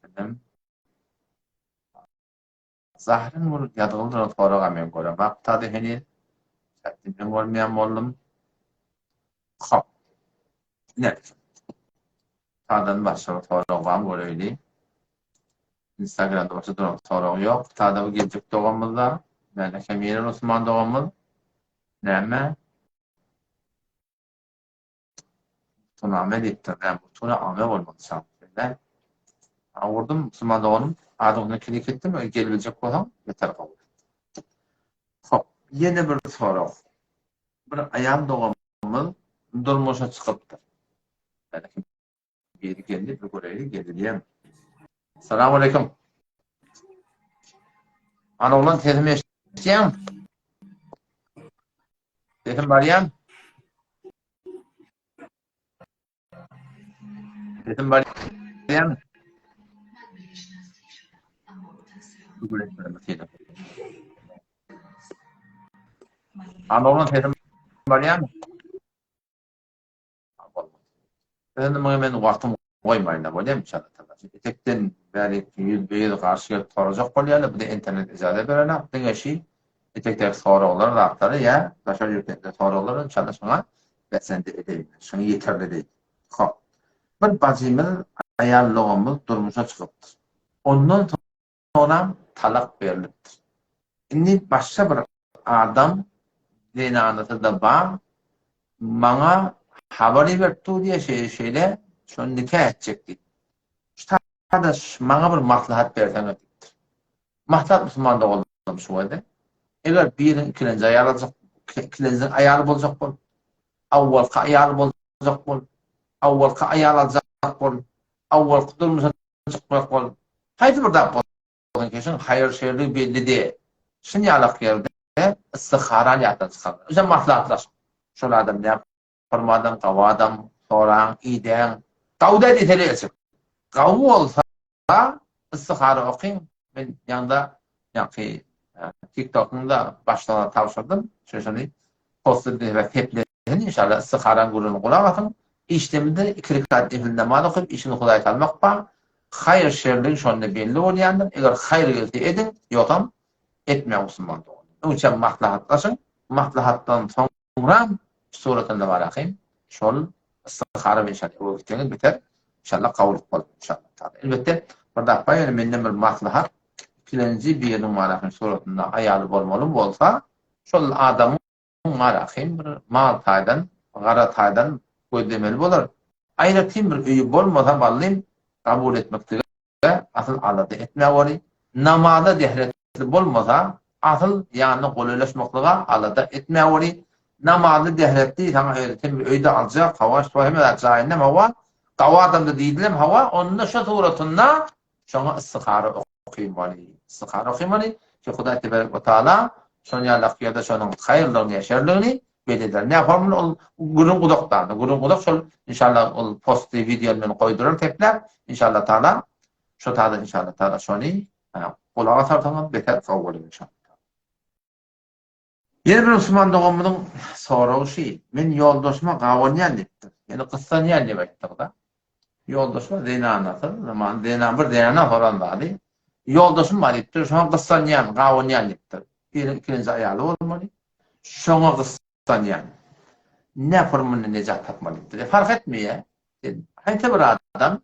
Senem. Zahrin bul ýazgyly duran soraga men göremok tazy heniz. Şähdi men görmeýän boldum. Hop. Ine. Tadan başga bir sorag barmy göreýli. Instagramda başga duran sorag ýok. Tada bu geljek doganymyzda. Mäne Kemir Osman doganymyz. Näme? Tuname diýipdir. Näme bu tuna ame bolmaly şahsyýetde. Awurdym musulman doganym. Adyňyny klik etdim. Eger gelebiljek bolsaň, beter gowy. Hop, ýene bir sorag. Bir aýal doganymyz durmuşa çykypdyr. Belki biri geldi, bir göreýli, geldi diýem. Salam aleyküm. Ana oglan sesimi eşitýäňmi? Sesim barýamy? Sesim barýamy? Ana oglan sesim barýamy? Indi muňa men wagtym goýmaýyn-da bolýarmy inşallah taala. Etekden bäri ýüzbe-ýüz garşy gelip sorajak bolýarlar, bu-da internet ijaza berenok, diňe şi etekdäki soraglar zatlary ýa daşary ýurt dilinde soraglar inşallah şuňa besende edeýin, şuny ýeterli edeýin. Hop. Bir bajymyz aýal doganymyz durmuşa çykypdyr. Ondan soňam talak berlipdir. Indi başga bir adam zenanasy-da bar, maňa habar iberip dur diýýär, şeýle şeýle, şony nika etjek diýip. Şu taýda maňa bir maslahat berseňiz diýipdir. Maslahat musulman doganlarym şu boldy. Eger biriň ikilenji aýal aljak, ikilenji aýaly boljak bol, awwalky aýaly boljak bol, awwalky aýal aljak bol, awwalky durmuşa çykmak bol. Haýsy bir zat bolsun keşiň haýyr-şerligi belli däl. Şun ýalak ýerde istiharany ýatdan çykarma. Özem maslahatlaşyň. Şol adam näme forma adam, gawy adam, soraň, idäň. Gawy däl diýseler el çek. Gawy bolsa istihara okyň. Men ýaňda ýaňky TikTok-yň-da başlygyna tabşyrdym. Şo şony post edip seplesin inşallah istiharaň gürrüňini gulak asyň. Işdemde iki rekat nefil namaz okyp işiňi Hudaýa salmak bar. Haýyr şerligi şonda belli bolýandyr. Eger haýyr gelse ediň, ýogsam etmäň musulman doganlar. Öňçä maslahatlaşyň, maslahatdan soňram suratynda bar ahym şol istihara bilen şat öwürseňiz biter. Inşallah kabul bolup inşallah. Elbetde bir zat bar ýöne menden bir maslahat ikilenji biriniň barahyn suratynda aýaly bolmaly bolsa şol adamyň barahyn bir mal taýdan gara taýdan gözlemeli bolar. Aýratyn bir öýi bolmasa ballym kabul etmeklige asyl alada etmäweri. Namaza dehretli bolmasa, asyl ýanyna golaýlaşmaklyga alada etmäweri. Namazly dehretli saňa özi sen bir öýde aljak, hawa, şo hemme zat jaýynda hawa, gawy adamda diýdilem hawa, onda şo suratynda şoňa istihara okymaly. Istihara okymaly ki Hudaý teberek we taala şony ýalak ýerde şonuň haýyrlygyny ýa şerligini belli eder. Näme formula ol gürrüň uzak da. Gürrüň uzak şol inşallah ol posty wideony men goýduraryn sepläp inşallah taala şo taýda inşallah taala şony gulaga salsaňyz beter gowy bolar inşallah. Ýene bir musulman doganymyzyň soragy şi, men ýoldaşyma gabanýan diýipdir. Ýöne gyssanýan diýip aýtdyk-da. Ýoldaşyma zenanasy, zaman zenan bir zenana soran zady. Ýoldaşym bar diýipdir, şoňa gyssanýan, gabanýan diýipdir. Biriniň ikilenji aýaly bolmaly. Şoňa gyssanýan. Näpur mundan nejat tapmaly diýipdir. E, fark etmeýär. Haýsy bir adam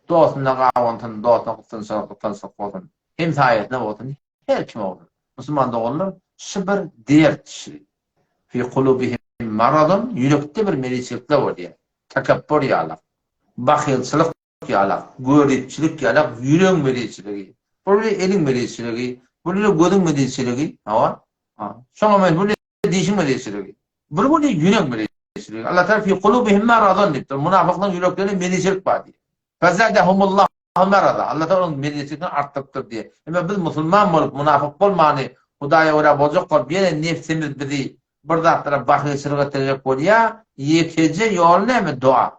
dostuna gabansyn, dostuna gyssansa, gyssansak bolsun, hemsaýasyna bolsun, Her kim bolsun. Musulman doganlar şu bir dert şu. Fi kulubihim maradun ýürekde bir meriçilikler bolýar. Tekepbur ýalak, bahylçylyk ýalak, göripçilik ýalak ýüregiň meriçiligi. Bir eliň meriçiligi, bir gözüň meriçiligi, hawa. Şoňa men bu dişiň meriçiligi. Bir bu ýüregiň meriçiligi. Allah Taala fi kulubihim maradun diýipdir. Munafyklaryň ýüreklerinde meriçilik bar diýip. Fezadahumullah Marada, Allah Taala onuň mezzetini artdyrypdyr diýýär. Emma biz musulman bolup, munafyk bolmany, Hudaýa görä boljak bolup, ýene nebsimiz bizi bir zatlara bahylçylyk etdirjek bolýar. Ýekeje ýol näme? Doga.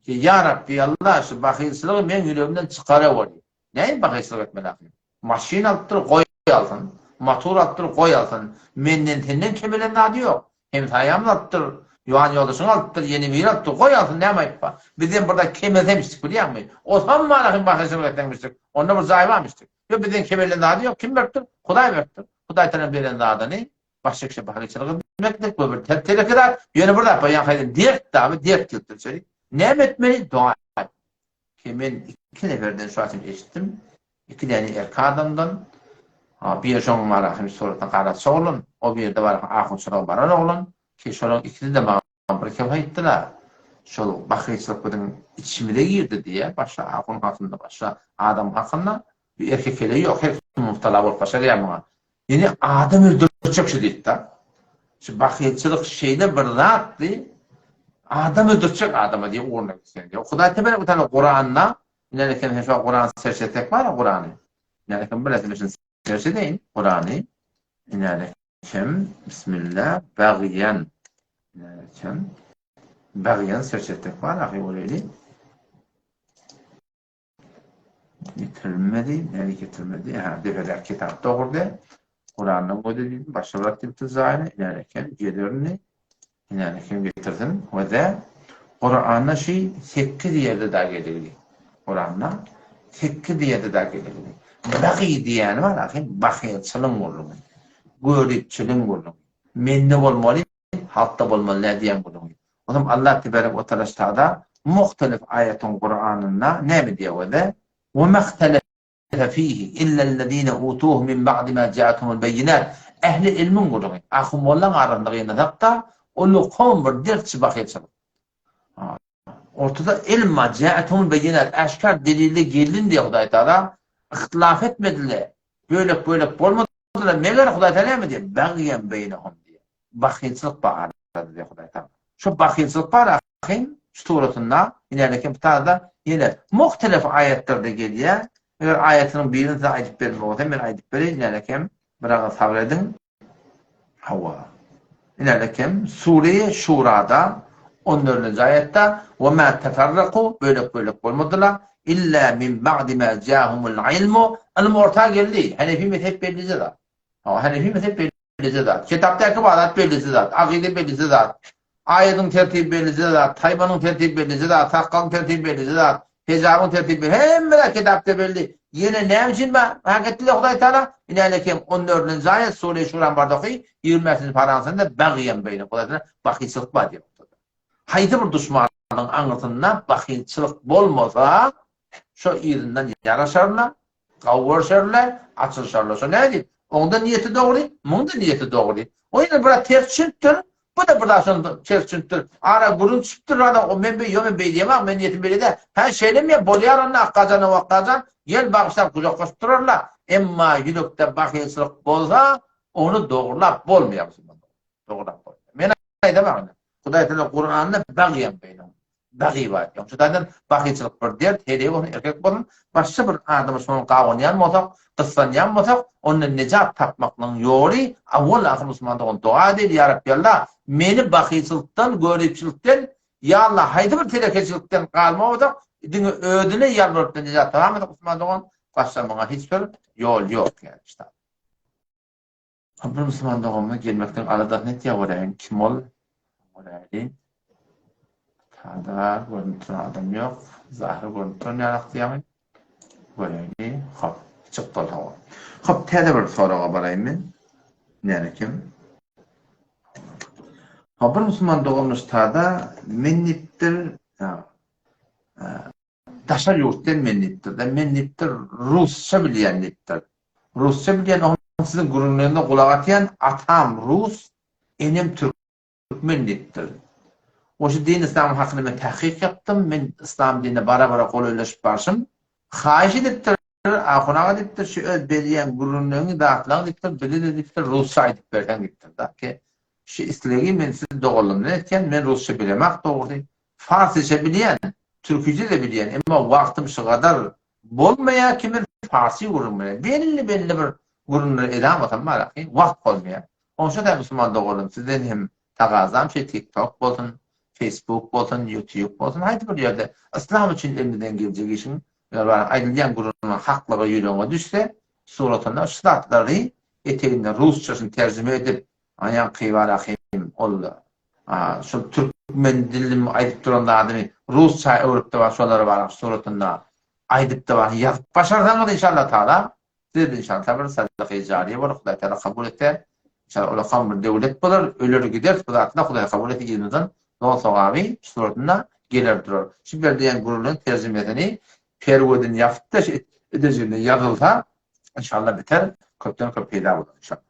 Ki, Ýa Rabbi Allah, şu bahylçylygy meň ýüregimden çykaraweri. Näme bahylçylyk etmeli ahyry? Maşyn alypdyr, goý alsyn. Motor alypdyr, goý alsyn. Menden, senden kemelen zady ýok. Hemsaýamyz alypdyr, ýan ýoldaşyň alypdyr, ýene biri alypdyr, goý alsyn, näme aýyp bar. Bizden bir zat kemelsemişdik, bilýäňmi? Osam bar ahym bahylçylyk etseňmişdik. Onda bir jaý barmyşdyk. Ýok, bizden kemelen zady ýok. Kim beripdir? Hudaý beripdir. Hudaý tarapyndan beren zadyny başga kişä bahylçylyk etmeklik bu bir teleki zat. Ýöne bir zat bar, ýaňky aýdan dert dagy, dert gelipdir içeri. Näme etmeli? Doga et. Ki men iki neferden şu aýtym eşitdim. Iki däne erkek adamdan. Ha, biri şoň barahym suratna garaçy oglan, o birde barahym ahunçylyga baran oglan. Ki şolaň ikisi-de maňa bir kep aýtdylar. Şol bahylçylyk biziň içimize girdi diýýär, başga ahun hakynda, başga adam hakynda. Bir erkek heleý ýok, her kim mubtala bolup başarýar muňa. Ýene adam öldürjek şu diýipdi. Şu bahylçylyk şeýle bir zatdy, adam öldürjek adama diýip ugruna gitseň diýip. Hudaý tebarek we taala Kuranda, ine eken sen şu Kurany search etsek bar Kurany. Ine eken bilesin üçin search edeýin Kurany. Ine eken bismillah bagyan. Ine eken bagyan search etsek bar ahy boleli. Getirilmedi. Näme getirilmedi? Ha, depedäki kitap dogrudy. Kurandan goýdy diýdim. Başga bir diýipdir jaýyny. Näme eken? Gelirini. Näme eken getirsin. We de Kuranda şu 8 ýerde da geligi. Kuranda 8 ýerde da geligi. Bagy diýeni bar, ahim bahylçylyň gürrüňi. Göripçiligiň gürrüňi. Mende bolmaly, halkda bolmaly nä diýen gürrüňi. Onam Allah tebarek we taala ştada muhtelif aýatyň Kuranynda näme diýýär wede? Wa mahtelefe fihi illellezine utuhu min ba'di ma ja'athumul beýinat. Ähli ilmiň gürrüňi. Ahun mollaň arasynda gynasak-da, uly kom bir dertçi bahylçylyk. Ortada ilm bar, ja'athumul beýinat, äşgär deliller geldi diýýär Hudaý Taala. Yhtylaf etmediler. Bölek-bölek bolmadylar. Meger Hudaý Taala näme diýýär? Bagýan beýnehum diýýär. Bahylçylyk bar arada diýýär Hudaý Taala. Şu bahylçylyk bar ahyn şu suratynda ine kim tada ýene muhtelif aýatlarda gelýär. Eger aýatynyň birini size aýdyp bermek bolsa men aýdyp bereýin ine kim biraz sabyr ediň. Hawa. Ine kim Sure Şurada 14-nji aýatda we ma teferraku bölek-bölek bolmadylar illa min ba'di ma jahumul ilmu ylym orta geldi. Hanefi mezhep bellije zat. Hawa, Hanefi mezhep bellije zat. Kitapdaky bar zat bellije zat. Akyda bellije zat. Aýadyň tertibi bellije zat. Taýmanyň tertibi bellije zat. Sakgalyň tertibi bellije zat. Hijabyň tertibi hemme zat kitapda belli. Ýene näme üçin hak etdiler Hudaý Taala? Ine kem 14-nji aýat Sure Şuran bardaky 25-nji paraňsynda bagýan beýne Hudaý Taala bakyçylyk bar diýip. Haýsy bir duşman? zadyň aňyrsynda bahylçylyk bolmasa, şo yzyndan ýaraşarlar, gawy görşerler, açylyşarlar. Şo nädip? Oňda niýeti dogry, muňda niýeti dogry. O ýene biraz ters düşünipdir, bu-da biraz şonda ters düşünipdir. Ara gürrüň düşüpdir, ara o men beý, ýo men beý diýemok, men niýetim beýle däl. Hä, şeýlemi ýa, bolýar onda Akgajan, o Akgajan, gel bagyşlap gujaklaşyp durarlar. Emma ýürekde bahylçylyk bolsa, ony dogrulap bolmaýar musulman dogan. Dogrulap bolmaýar. Men aýdamok indi. Hudaý Tagala Kuranda bagýan beýle. Bagy bar. Ýok, şu taýdan bagyçylyk bir dert, heleý bolsun, erkek bolsun, başga bir adama şony gabanýan bolsak, gyssanýan bolsak, ondan nejat tapmaklygyň ýoly awwal-ahyr musulman dogan doga edeli, Ýa Rabbi Alla, meni bagyçylykdan, göripçilikden, Ýa Alla, haýsy bir telekeçilikden galma bolsak, diňe özüne ýalbaryp nejat tapamasak musulman dogan, başga muňa hiç bir ýol ýok ýaly. Bir musulman doganymyz gelmekden aladasyny etýär göräýiň kim ol göräýli. Tada görünip duran adam ýok. Zahyr görünip duran ýalak diýýäňmi? Göräýli. Hop, çykdy ol hawa. Hop, täze bir soraga baraýyn men. Näme kim? Hop, bir musulman doganymyz tada men diýipdir. Daşary ýurtdan men diýipdir-de, men diýipdir, rusça bilýän diýipdir. Rusça bilýän oňa siziň gürrüňleriňize gulak asýan, atam rus, enem türkmen diýipdir. Oşa din yslam hakynda men tahkyk ýapdym, men yslam dinine bara-bara golaýlaşyp barşym, haýyş edipdir, Ahun aga diýipdir, şu öz berýän gürrüňleriňi, zatlaryňy diýipdir, bize-de diýipdir, rusça aýdyp berseň diýipdir-de. Ki, şu islegi men siz doganlarymdan etýän, men rusça bilemok dogrusy, Farsyça bilýän, türküçe-de bilýän, emma wagtym şu gadar bolmaýar ki men farsy gürrüň bereýin. Belli-belli bir gürrüňleri edamasam bar ahy, wagt bolmaýar. Onça-da musulman doganlarym sizden hem tagazam şeý TikTok bolsun, Facebook bolsun, YouTube bolsun haýsy bir ýerde yslam üçin elimizden geljek işiň eger bar aýdylýan gürrüňiň haklygy ýüregiňe düşse suratynda şu zatlary eteginde rusçasyny terjime edip aýaňky bar ahym ol Şol türkmen dilim aýdyp duran zadyny rusça öwrüpde bar şolary bar suratynda aýdypda bar ýazyp başarsaňyz inşallah taala size inşallah bir sadaka jariýe bolar Hudaý taala kabul etse inşallah ulakam bir döwlet bolar öler gider bu zatlar Hudaý kabul etse yzymyzdan zor sogaby suratynda geler durar şu bir diýen gürrüňiň terjimesini perwedin ýapypda şu edejiginde ýazylsa inşallah biter köpden köp peýda bolar inşallah.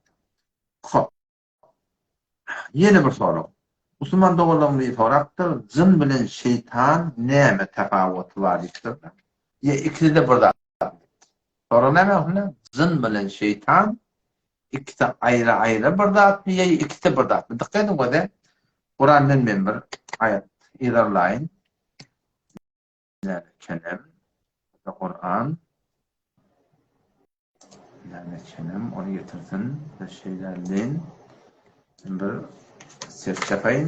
Hop. Ýene bir sorag. Musulman doganlarymyz biri sorapdyr, jyn bilen şeýtan näme tapawuty bar diýipdir. Ýa ikisi-de bir zat diýipdir. Sorag näme aslynda? Jyn bilen şeýtan ikisi aýry-aýry bir zatmy ýa ikisi bir zatmy? Dykgat ediň göze. Kurandan men bir aýat yzarlaýyn. Näme ekenem? Kuran. Näme çenem ony getirsin. Bir şeýle bir ses çapaýyn.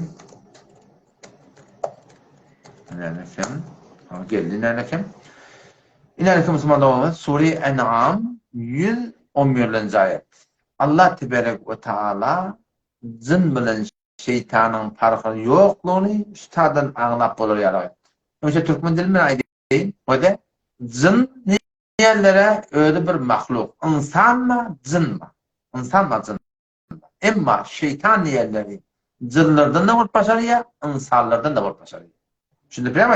Näme eken? Geldi näme eken? Näme eken musulman doganlar? Sure En'am 111-nji aýat. Allah teberek we taala jyn bilen şeýtanyň parhyny ýoklugyny şu taýdan aňlap bolar ýaly aýtdy. Öňçe türkmen dili bilen aýdaýyn. Wede jyn Diýenlere özi bir mahluk, ynsanmy, jynmy? Ynsanmy, jynmy? Emma şeýtan diýenleri jynlardan-da bolup başarýar, ynsanlardan-da bolup başarýar. Düşündip bilýärmi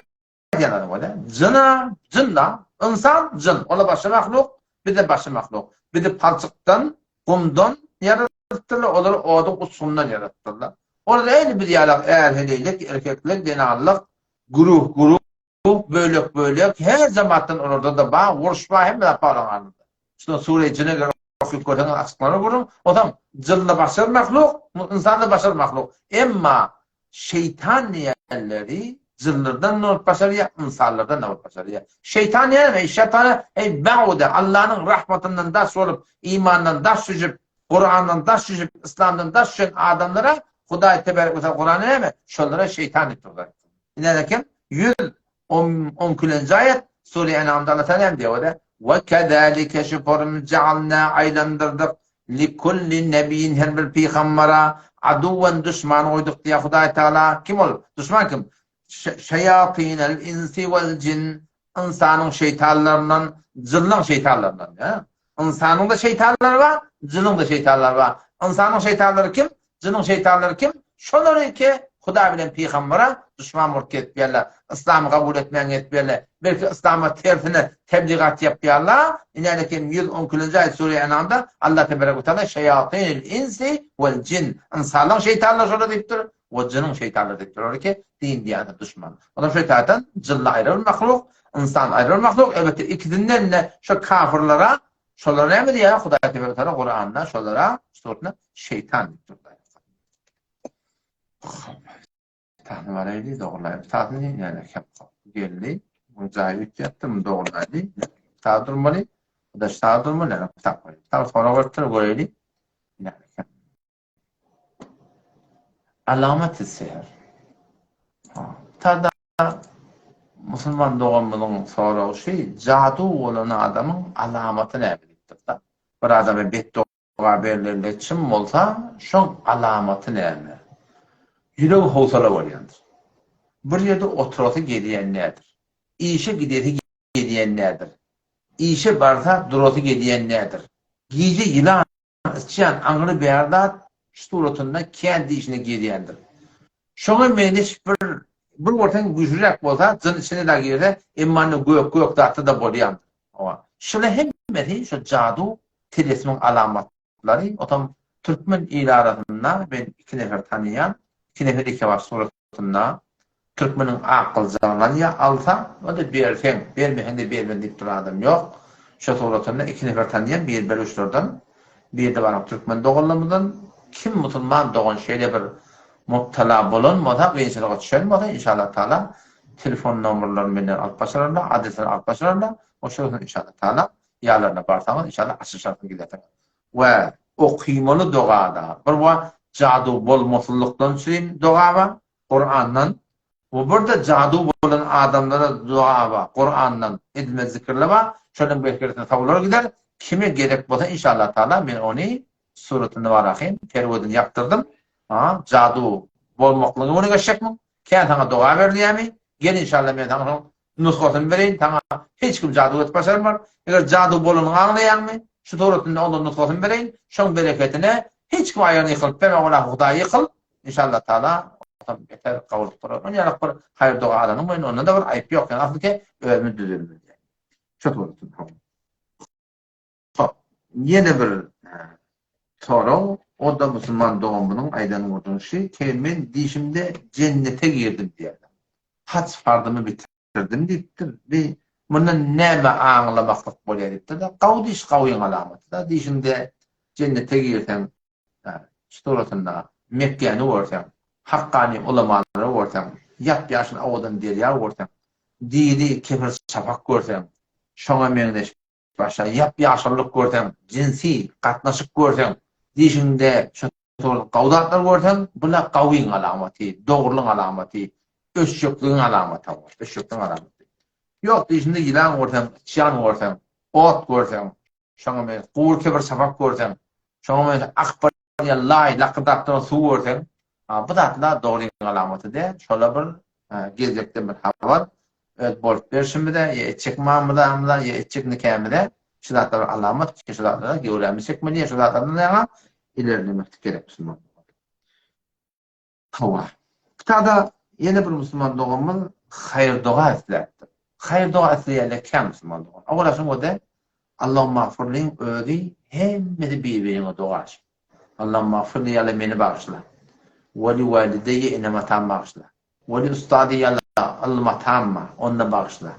aýdýan zadym bolýar? Jyna, jyn-da, ynsan, jyn. Ol-a başga mahluk, biz-de başga mahluk. Bizi palçykdan, gumdan ýaradypdyrlar, olary oduň uçgunyndan ýaradypdyrlar. Olar ähli biz ýalak är-heleýlik, erkeklik, zenanlyk, güruh-güruh, bölek-bölek, her jamatdan olarda-da bar, uruş bar, hemme zat bar olaryň arasynda. Şundan sure jyne göre okyp görseňiz açyklanar gürrüň. Onsoň jyn-da başga bir mahluk, ynsan-da başga bir mahluk. Emma şeýtan diýenleri jynlardan-da bolup başarýar, ynsanlardan-da bolup başarýar. Şeýtan näme? Eý şeýtana, eý baude, Allanyň rahmatyndan daş bolup, imandan daş düşüp, Kurandan daş düşüp, yslamdan daş düşen adamlara Hudaý tebarek we taala Kuranda näme? Şolara şeýtan diýip durlar. Ine kim? 110 ikinji aýat Sure Enamda Allah Teala näme diýýär? Ve kezalike şu form ja'alna aýlandyrdyk likulli nebiyin her bir pygambara aduwen duşman goýduk diýýär Hudaý Teala. Kim ol? Duşman kim? Şeýatinel insi wel jin ynsanyň şeýtanlaryndan, jynlaň şeýtanlaryndan. Ynsanyň-da şeýtanlary bar, jynyň-da şeýtanlary bar. Ynsanyň şeýtanlary kim? Jynyň şeýtanlary kim? Şolary ki, Hudaý bilen pygambara. duşman bolup gezip ýörler. Yslamy kabul etmän gezip ýörler. Belki yslama tersine tebligat ýapýarlar. Inänekem 112-nji aýat Sure Enamda Allah tebarek we taala şeýatynil insi wel jin ynsanlaryň şeýtanlary şolar diýipdir we jynyň şeýtanlary diýipdir. Olar ki din diýýän duşman. Olar şo taýdan jynly aýry bir mahluk, ynsan aýry bir mahluk. Elbetde ikisinden-de şo kafirlara şolar näme diýýär? Hudaý tebarek we taala Kuranda şolara suratynda şeýtan diýipdir. Tahny bar edi, dogrulaydy. Tahny näme kep geldi. Bu jaýy üýtgetdi, muny dogrulaydy. Sag durmaly. Bu da sag durmaly, näme tapmaly. Sag sorag beripdir, göreli. Näme kep. Alamaty sehr. Tada musulman doganymyzyň soragy şu, jadu bolan adamyň alamaty näme diýipdir-de. Bir adama betdoga Doga berlende çyn bolsa, şoň alamaty näme? Ýüregi howsala bolýandyr. Bir ýerde oturasy gelýän däldir. Işe gidesi gelýän däldir. Işe barsa durasy gelýän däldir. Gije ýylan, syçan, aňry bäri zat şu suratynda kän dişine girýändir. Şoňa meňzeş bir bir görseň güýçlüräk bolsa, jyn içine-de girse, emma indi gök-gök zatda-da bolýandyr. Hawa. Şular hemmesi şu jadu tilesimiň alamatlary. Otam türkmen il arasynda men iki nefer tanaýan, iki nefer ekebaş suratynda türkmeniň ak gyljagyndan ýa alsa, o-da berseň, bermeseň-de bermen diýip duran adam ýok. Şo suratynda iki nefer tanaýan, biri beluşlardan, biri-de baryp türkmen doganlarymyzdan. Kim musulman dogan şeýle bir mubtala bolan bolsa, kynçylyga düşen bolsa, inşallah taala telefon nomerlerini menden alyp başararlar, adresini alyp başararlar. Oşol gün inşallah taala ýalaryna barsaňyz inşallah açyşarsyňyz gidersiňiz. We okymaly dogada bir wa jadu bolmasyzlykdan üçin doga bar Kurandan we bir-de jadu bolan adamlara doga bar Kurandan edilmeli zikirler bar. Şonuň bereketine sawlar gider. Kime gerek bolsa inşallah taala men ony suratyny barahym perwedini ýapdyrdym. Ha jadu bolmaklygyny öwrene geçjekmiň? Kän saňa doga berilýärmi? Gel inşallah men saňa şoň nusgasyny bereýin, saňa hiç kim jadu edip başarmar. Eger jadu bolanyňy aňlaýaňmy? Şu suratynda ondan nusgasyny bereýin, şoň bereketine hiç kim aýagyny ýykylyp berme, ola Hudaý ýykyl, inşallah taala ondan beter kabul bolar. Ony ýalak bir haýyr doga alanyň boýun onda-da bir aýyp ýok, ýöne asylky özümiz düzelmeli. Şu suratynda. Hop, ýene bir sorag, o-da musulman doganymyzyň aýdan gürrüňi ki, men dişimde jennete girdim diýýär. Haç farzymy bitirdim diýipdir. Bi mundan näme aňlamaklyk bolýar diýipdir-de, gawy diş gawyň alamaty-da, dişiňde jennete girseň, şu suratynda Mekgäni görseň, hakkany ulamalary görseň, ýap-ýaşyl owadan derýa görseň, diri kepir çapak görseň, şoňa meňzeş Başga ýap-ýaşyllyk görseň, jynsy gatnaşyk görseň, dişiňde şu gawy zatlar görseň, bula gawyň alamaty, dogrulyň alamaty, öçjekligiň alamaty, öçjekligiň alamaty. Ýok, dişiňde ýylan görseň, syçan görseň, ot görseň, şoňa meňzeş gury kebir çapak görseň, şoňa meňzeş akyp barýan laý, lakyrdap duran suw görseň, bu zatlar dogryň alamaty däl, şolar bir Geljekden bir habar, öz bolup berşimize, ýa etjek mamlamyza, ýa etjek nikämize şu zatlar bir alamat ki, şu zatlara göwrämizi çekmeli, ýa şu zatlardan ýaňa ilerlemeklik gerek musulman dogan. Hawa. Kitada ýene bir musulman doganymyz haýyr-doga isläpdir. Haýyr-doga isleýänler kän musulman dogan. Owala şoň özi Allahumagfurlyň özi hemmesi bir-biriňe doga. Allahumagfirli ýa-la meni bagyşla. We li walideýe enem atam bagyşla. We li ustady ýa-la ylym atamma onda bagyşla.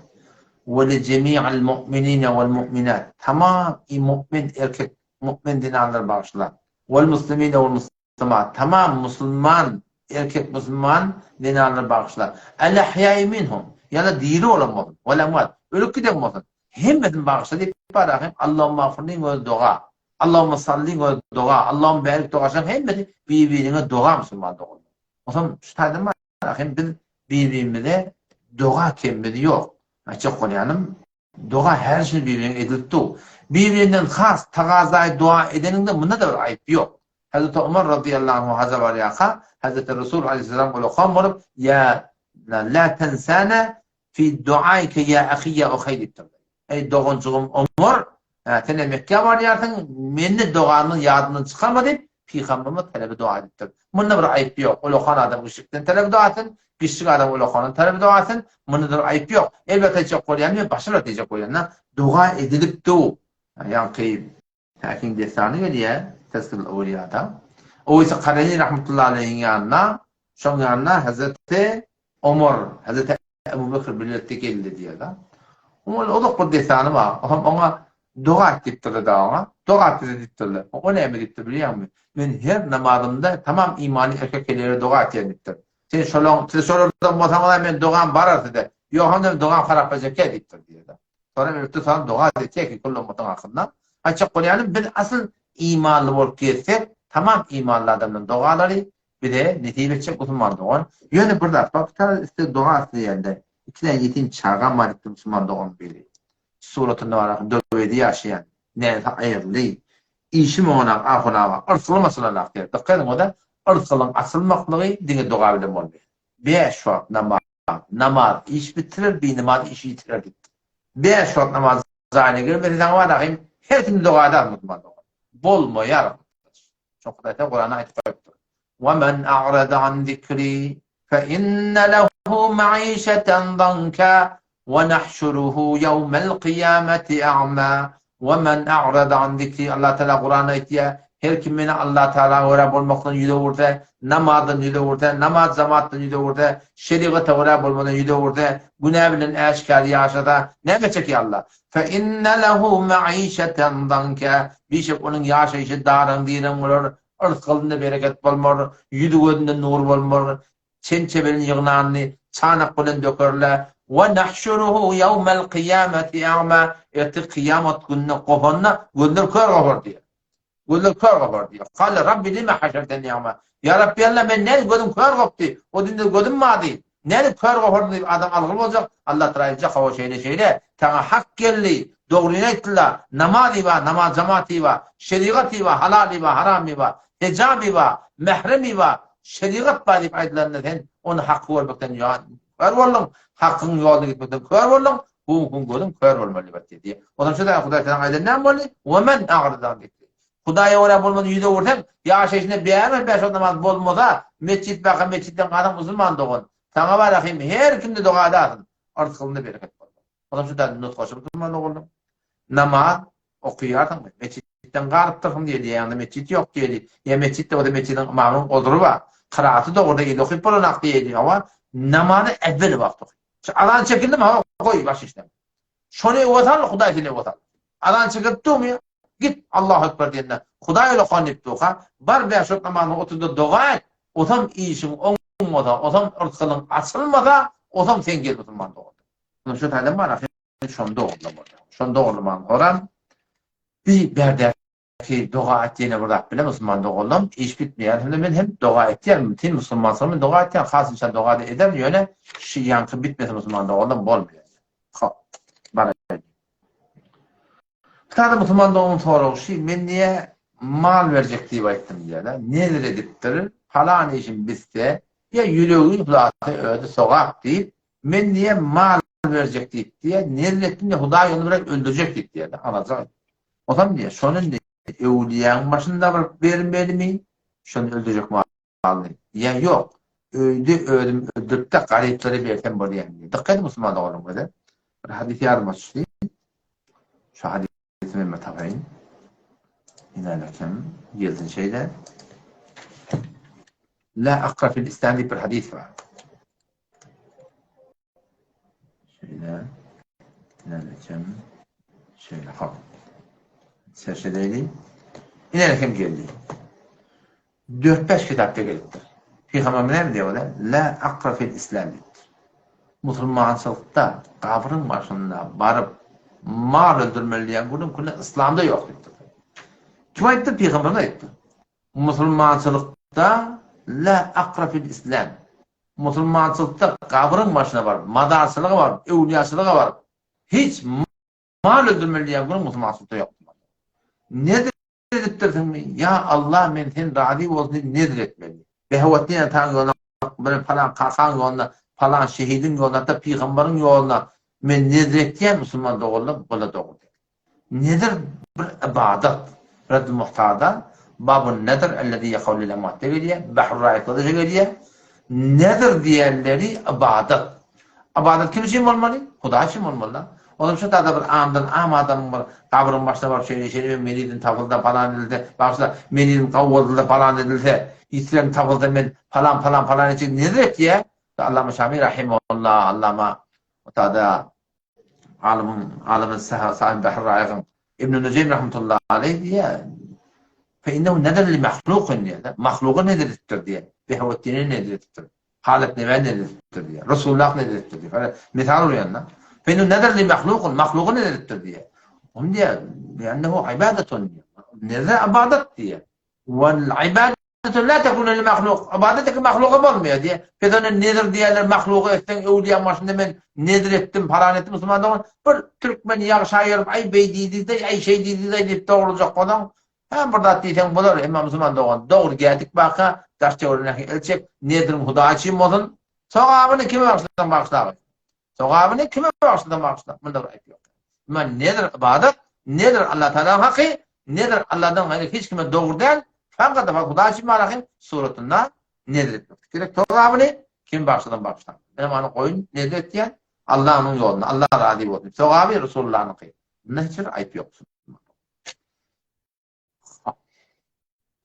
We li jemi'il mu'minine wal mu'minat tamam i mu'min erkek mu'min zenanlary bagyşla. Wal muslimine wal muslimat tamam musulman erkek musulman zenanlary bagyşla. El ahýai minhum ýa-la diri bolan bolsun wal amwat ölüp giden bolsun hemmesini bagyşla diýip barahym Allahumagfirliň özi doga. Allahumma salli we doga, Allahumma barik dogaşlaryň hemmesi bir-biriňe doga musulman doganlar. Onsoň şu taýdan bar hem biz bir-birimize doga kemimiz ýok. Aýtjak bolýanym, doga her şin bir-biriňe edilip dur. Bir-birinden has tagazaý doga edeniňde munda-da bir aýyp ýok. Hazreti Omar razyýallahu anhu haja barýarka, Hazreti Resul aleýhissalam ulakan bolup, ýa la tensana Fi duaike ýa ahi ýa uhaý diýipdir. Eý doganjygym Omar, hä, sen-ä Mekgä barýarsyň, meni dogamdan ýadyňdan çykarma diýip, Pygamberimiz talebe doga edipdir. Munda bir aýyp ýok. Ulakan adam kiçilikden talebe doga etsin, kiçijik adam ulakandan talebe doga etsin. Munda bir aýyp ýok. Elbetde aýtjak bolýanym men başga bir diýjek bolýan-da, doga edilipdi. Ýaňky Häkim dessany gelýär Tezkirül Öwliýada. Oweýsi Kareni rahmetullahi aleýhiň ýanyna, şoň ýanyna Hezreti Omar, Hezreti Ebu Bekr bilelikde geldi diýýär-de. Onuň uzak bir dessany bar. Oňam oňa doga et diýipdirler-de oňa. Doga et bize diýipdirler. O näme diýipdir bilýäňmi? Men her namazymda tamam imanly erkek gelýär doga etýän diýipdir. Sen şolaň, siz şolardan bolsaňyz-a men dogam barar size. Ýogsam men dogam haraplaşar diýipdir diýýär-de. Sonra ötdi sana doga etjek ki kullu ummatyň hakynda. Aýtjak bolýanym biz asyl imanly bolup gezsek, tamam imanly adamlaryň dogalary bize nesip etjek musulman dogan. Ýöne bir zat bar, bir isle doga isleýände iki däne ýetim çagam bar diýipdir musulman dogan biri. Suratynda bar Dubaýda ýaşaýan, näsi aýryldy. Işim oňanak ahun aga, yrsgylym açylanak diýýär. Dykgat ediň oda yrsgylyň açylmaklygy diňe doga bilen bolmaýar. Bäş wagt namaz Namaz iş bitirer, binamaz işi ýitirer diýipdir. Bäş wagt namaz jaýyna girmese saňa bar ahym her kim doga eder musulman dogan. Bolmaýar. Şo Hudaý Taala Kuranda aýdyp goýupdyr. Wa men a'rada an zikri fe inne lehu ma'işeten zanka we nahşuruhu ýewmel kyýameti a'ma we men a'rada an zikri Allah Taala Kuranda aýtýar, her kim meni Allah Taala görä bolmakdan ýüz öwürse, namazdan ýüz öwürse, namaz jamatdan ýüz öwürse, şerigata görä bolmadan ýüz öwürse, günä bilen äşgär ýaşasa, näme etjek ýa Allah? Fe inne lehu ma'işeten zanka bişek onuň ýaşaýşy daraň-direň bolar, yrsgalynda bereket bolmar, ýüzi-gözünde nur bolmar, Çemçe bilen ýygnanyny çanak bilen dökerler. We nahşuruhu ýewmel kyýameti a'ma, ertir kyýamat gününe gopanda gözler kör gopar diýer. Gözler kör gopar diýer. Kale Rabbi lime haşerteni a'ma. Ýa Rabbi Allah men nädip gözüm kör gopdy? O dünde gözüm bardy. Nädip kör gopardym diýip adam algyr boljak. Allah Taala aýtjak hawa şeýle şeýle. Saňa hak geldi. Dogryny aýtdylar. Namaz iba, namaz jamaat iba, şerigat iba, halal iba, haram iba, hijab iba, mährem iba, Şerigat bar diýip aýdylanda sen ony haky görmekden kör bolduň, hakyň ýoluna gitmekden kör bolduň, bu günki gözüň kör bolmaly diýip aýtdy diýýär. Onsoň şu zat Hudaý saňa aýdan näme boldy? Wa men a'rada an zikri. Hudaýa görä bolmasa ýüz öwürseň, ýaşaýşyňda bäri bäş wagt namaz bolmasa, metjit barka metjitden galsaň musulman dogan, saňa bar rahym her kimde doga edersiň, yrsgyňda bereket bolmaz. Onam şu däl nusgaçy musulman ogulym. Namaz okaýarsyňmy? Metjitden galypdyrsyň diýeli, ýa ýaňda metjit ýok diýeli, ýa metjitde bolsa metjidiň ymamynyň ozry bar. Kyraaty dogruda eli okyp bolanak diýeli. Hawa, namazy äwwel wagt oky. Şu azan çekildimi, hawa, goý baş işleňi. Şony öwe sal, Hudaý seni öwe sal. Azan çekilip durmy? Git, Allahu Ekber diýende, Hudaý ulakan diýip durka, bar bäş wagt namazyňy otur-da doga et, osam işiň oňmasa, osam yrsgylyň açylmasa, osam sen gel musulman dogan. Munuň şu taýdan bar ahyry şony dogurlamaly. Şony dogurlaman soram bi bärdäki doga et ýene bir zat bilen musulman doganlam iş bitmeýär hem-de men hem doga etýän bütin musulmançylyk men doga etýän has inşallah doga da ederin ýöne şu ýaňky bitmese musulman doganlam bolmaýar. Hop. Baraýyn. Bir tane musulman doganymyň soragy şu men niýe mal berjek diýip aýtdym diýýär-de. Nezir edipdir, palan işim bitse, ýa ýüregi yhlasy özi sogap diýip, men niýe mal berjek diýip diýýär, nezir etdim diýýär, Hudaý ony biraz öldürjek diýip diýýär-de, alajak. Osam diýýär, şony indi öwlüýäň başynda bir bermelimi, şony öldürjek malyny, ýa ýok, öýde özüm öldürip-de garyplara bersem bolýarmy diýýär. Dykgat ediň musulman doganlarym göze. Bir hadys ýadyma düşdi. Şu hadysy men bir tapaýyn. Inälekem gelsin şeýle. La akra fil islam diýip bir hadys bar. Şeýle. Inälekem. Şeýle hop. Search edeýli. Inälekem geldi. Dört-bäş kitapda gelipdir. Pygamberimiz näme diýýär ola? La akra fil islam diýipdir. Musulmançylykda gabryň başynda baryp mal öldürmeli diýen gürrüň küle yslamda ýok diýipdir. Kim aýtdy? Pygamberimiz aýtdy. Musulmançylykda la akra fil islam. Musulmançylykda gabryň başyna baryp, mazarçylyga baryp, öwlüýaçylyga baryp hiç mal öldürmeli diýen gürrüň musulmançylykda ýok. Nedir edipdirsiňmi? Ýa Allah men sen razy bolsun diýip nezr etmeli. Behewetdin ataň ýoluna bilen palan kakaň ýoluna palan şehidiň ýoluna hatda pygambaryň ýoluna men nezr etýän musulman doganlar bula dogry däl. Nezr bir ybadat. Reddül Muhtarda. Babun Nezr ellezî ýekaw lil emwatda gelýär, Bahrur Raýykda-da şo gelýär. Nezr diýenleri ybadat. Ybadat kim üçin bolmaly? Hudaý üçin bolmaly-da. Onam şu tada bir amdan am adamyň bir gabryň başyna baryp şeýle şeýle men menidim tapylsa palan edilse, bagyşla, menidim gawwalylsa palan edilse, ýitiren tapylsa men palan palan palan etjek nezr etýär. Allama Şami rahimehullah, Allama tada alymyň alymy Sahib Bahr Raýygyň Ibn Nujeým rahmetullahi aleýh diýýär. Fe innehu nezr li mahlukin diýýär. Mahluga nezr edipdir diýýär. Behaweddine nezr edipdir. Halet Nebä nezr edipdir diýýär. Resulullah nezr edipdir diýýär. Mysal urýanda. Fe innehu nezr li mahlukin, mahluga nezr edipdir diýýär. Onuň diýýär, li'ennehu ibadatun diýýär. Nezr ibadat diýýär. Wal ibadat La tekunu li mahluk. Ybadat eki mahluga bolmaýar diýýär. Pes onda nezir diýýärler mahluga etseň öwlüýäň başynda men nezir etdim palan etdim musulman dogan bir türkmen ýagşa ýörüp aý beý diýdidaý aý şeý diýdidaý diýip dogrujak bolsaň hä bir zat diýseň bolar emma musulman dogan dogry gädik baka daş töweregindäki el çek neziriň hudaý üçin bolsun sogabyny kime bagyşlasaň bagyşlagaý. Sogabyny kime bagyşlasaň bagyşla, munda bir aýyp ýok. Emma nezr ybadat, nezr Allah Tagalaň haky, nezr Allahdan gaýry hiç kime dogry däl, fakat we Hudaý üçin bar suratynda nezr etmek gerek. Sogabyny kim bagyşlasaň bagyşla. Men ony goýun nezr etýän Allahnyň ýolunda, Allah razy bolsun. Sogaby Resulullahnyňky. Munda hiç bir aýyp ýok.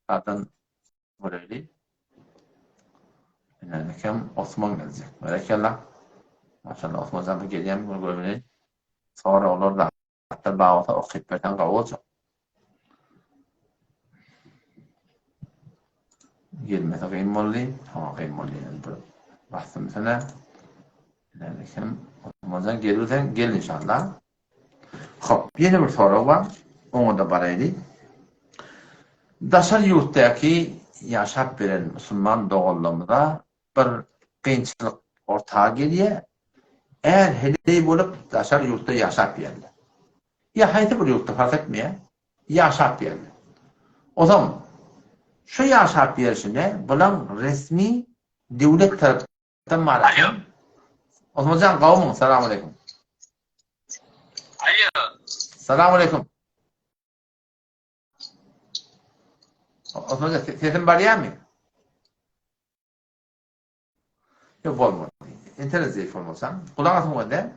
Zaten göreli. Ine Osman gelecek. Berekella. Maşallah Osman jan gelýän bir göreli. Soraglar da hatta bagsa okyp bersen gowy boljak. Gelmese kyn boldy. Ha kyn boldy. Bir bastym sana. Ine kim Osman jan gelirsen gel inşallah. Hop, ýene bir sorag bar. Oňa-da baraýly. Daşary ýurtdaky ýaşap beren musulman doganlarymyza bir kynçylyk orta gelýär. Är-heleý bolup daşary ýurtda ýaşap ýörler. Ýa haýsy bir ýurtda fark etmeýär, ýaşap ýörler. Onsoň şu ýaşap ýörşüne bulaň resmi döwlet tarapyndan Alo. Osmanjan gowmyň? Salam aleýkum. Alo. Salam aleýkum. Osmanjan sesim barýarmy? Ýok bolmady. Internet zeýif bolmasa. Gulak asyň wende.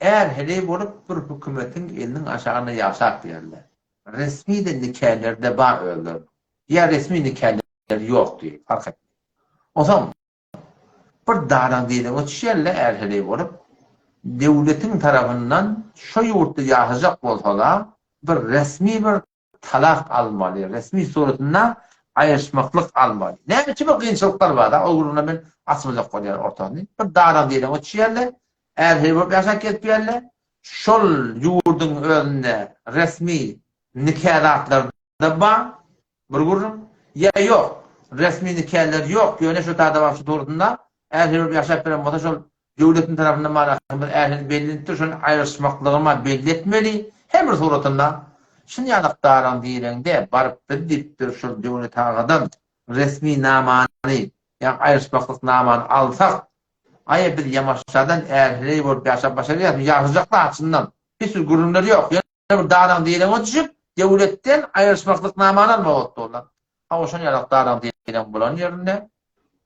Är heleý bolup bir hökümetiň eliniň aşagynda ýaşap ýörler. Resmi de nikäleri-de bar özleriniň. Ýa resmi nikäleri ýok diýip, fark etmeýär. Onsoň bir daraň diýlege düşýärler är-heleý bolup, döwletiň tarapyndan şo ýurtda ýaşajak bolsalar, bir resmi bir talak almaly, resmi suratynda aýryşmaklyk almaly. Näme üçin bir kynçylyklar bar-da, o gürrüňde men açmajak bolýan ortany. Bir daraň diýlege düşýärler, är-heleý bolup ýaşap gezip ýörler, şol ýurduň özünde resmi nika zatlary-da bar, Bir gürrüň. Ýa ýok. Resmi nikäler ýok. Ýöne şu tada bar şu suratynda är-heleý bolup ýaşap beren bolsa şol döwletiň tarapyndan manasyny bir är-heleý bellenipdir şony aýryşmaklygyma belli etmeli. Her bir suratynda şuny ýalak daraň direňde baryp biz diýipdir şol döwlet agadan resmi namany ýa aýryşmaklyk namany alsak aýa biz ýamaşjadan är-heleý bolup ýaşap başarýasmy ýaşajaklar çyndan hiç bir gürrüňler ýok. Bir daraň direňe düşüp, döwletden aýryşmaklyk namany almak otdy olar. Hawa, şon ýalak daraň direň bolan ýerinde,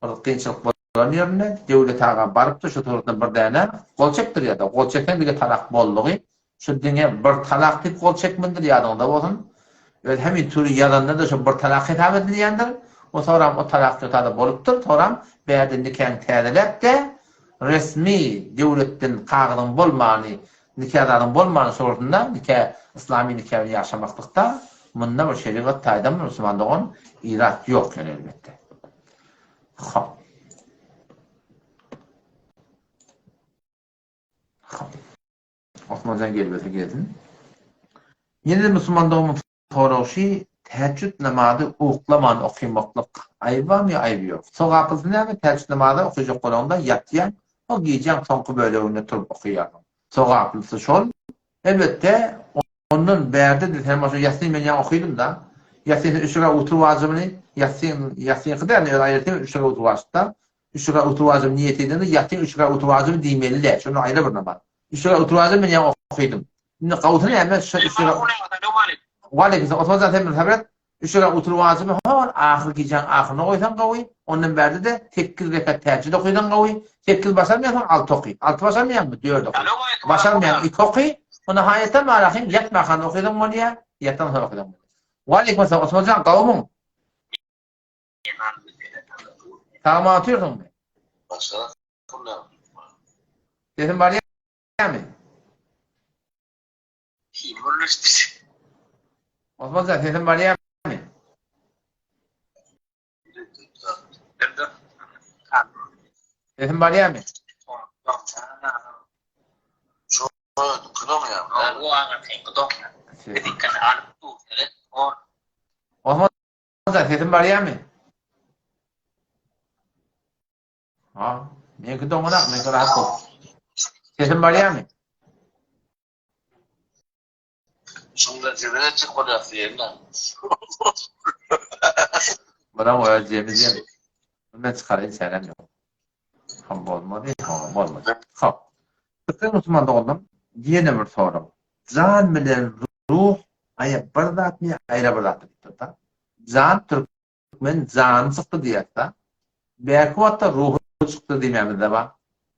bir kynçylyk bolan ýerinde Döwlet aga barypdyr, şu suratdan bir däne gol çekdirýär-de, gol çekseň dige talak boldugy, şu diňe bir talak diýip gol çekmelidir, ýadyňyzda bolsun. Öz hemin türi ýazanda-da şo bir talak hesap edilýändir. O soram o talak şo bolupdyr, soram bärde nikäňi täzeläp-de, resmi döwletden kagyzyň bolmany Nika zadyň bolmany sorusynda nika yslamy nika bilen ýaşamaklykda munda bir şerigat taýdan bir musulman dogan irat ýok ýöne elbetde. Hop. Hop. Osmanjan gelmese gelsin. Ýene musulman dogan sorag şi tähejjüd namazy uklaman okymaklyk aýyp barmy ýa aýyby ýok? Sogaplysy näme tähejjüd namazy okyjak bolaňda ýatýaň o gijäň soňky böleginde turup okaýarsyň. Sogaplysy şol. Elbetde ondan bärde de sen başa ýassyn men ýaňy okydym-da. Ýassyn üç reka witr wajybyny ýassyn ýassyňky däl özi aýratyn üç reka witr wajypda. Üç reka witr wajyby niýet edende ýassyn üç reka witr wajyby diýmeli däl. Şonda aýra bir namaz. Üç reka witr wajyby men ýaňy okydym. Indi gawusy näme? Şu üç reka Waleýkim salam. Osman jan sen bir sabr et. Üç rekat witir wajyby hol ahyr gijäň ahyryna goýsaň gowy, ondan bärde-de sekiz rekat tähejjüd okysaň gowy, sekiz başarmaýaňsoň alty oky, alty başarmaýaňmy dört oky, başarmaýaň iki oky, onda haýatam barahym ýatmakan okysaň bolýa, ýatan soň okysaň bolýa. Waleýkim essalam Osmanjan gowumyň? Sag-aman otyrsyňmy? Sesim barýamy? Hili birleşdi. Osman jan sesim barýarmy? Sesim barýarmy? Osman jan sesim barýarmy? Ha, meňki doňanak, meňki rahat bol. Sesim barýarmy? Şunda jebir etjek bolýas diýende. Bulam öz jemi jem. Men çykaraýyn çärem ýok. Ham bolmady, ha bolmady. Hop. Türkmen musulman doganlarym, ýene bir sorag. Jan bilen ruh aýa bir zatmy ýa aýra bir zatmy diýipdir-da. Jan türk Men jany çykdy diýýäs-da. Bärki wagtda ruhy çykdy diýmämiz-de bar.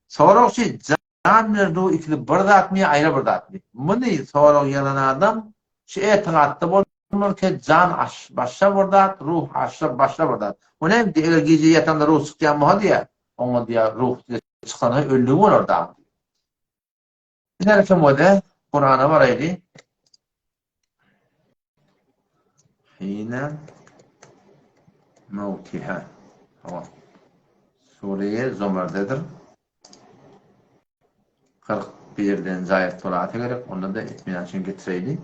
Sorag şi, jan bilen ruh ikisi bir zatmy ýa aýra bir zatmy? Muny sorag ýazan adam şu etigatda bolmaly ki, jan başga bir zat, ruh başga bir zat. O näme diýýär, eger gije ýatanda ruh çykýan bolsa diýýär, oňa diýýär, ruh çykanda öldügi bolar dagy diýýär. Ine soňada Kurana baraýly. Hine mawtiha. Hawa. Sure-i Zumerdedir. 41-den aýat bolasa gerek, onda da itminan üçin getireýli.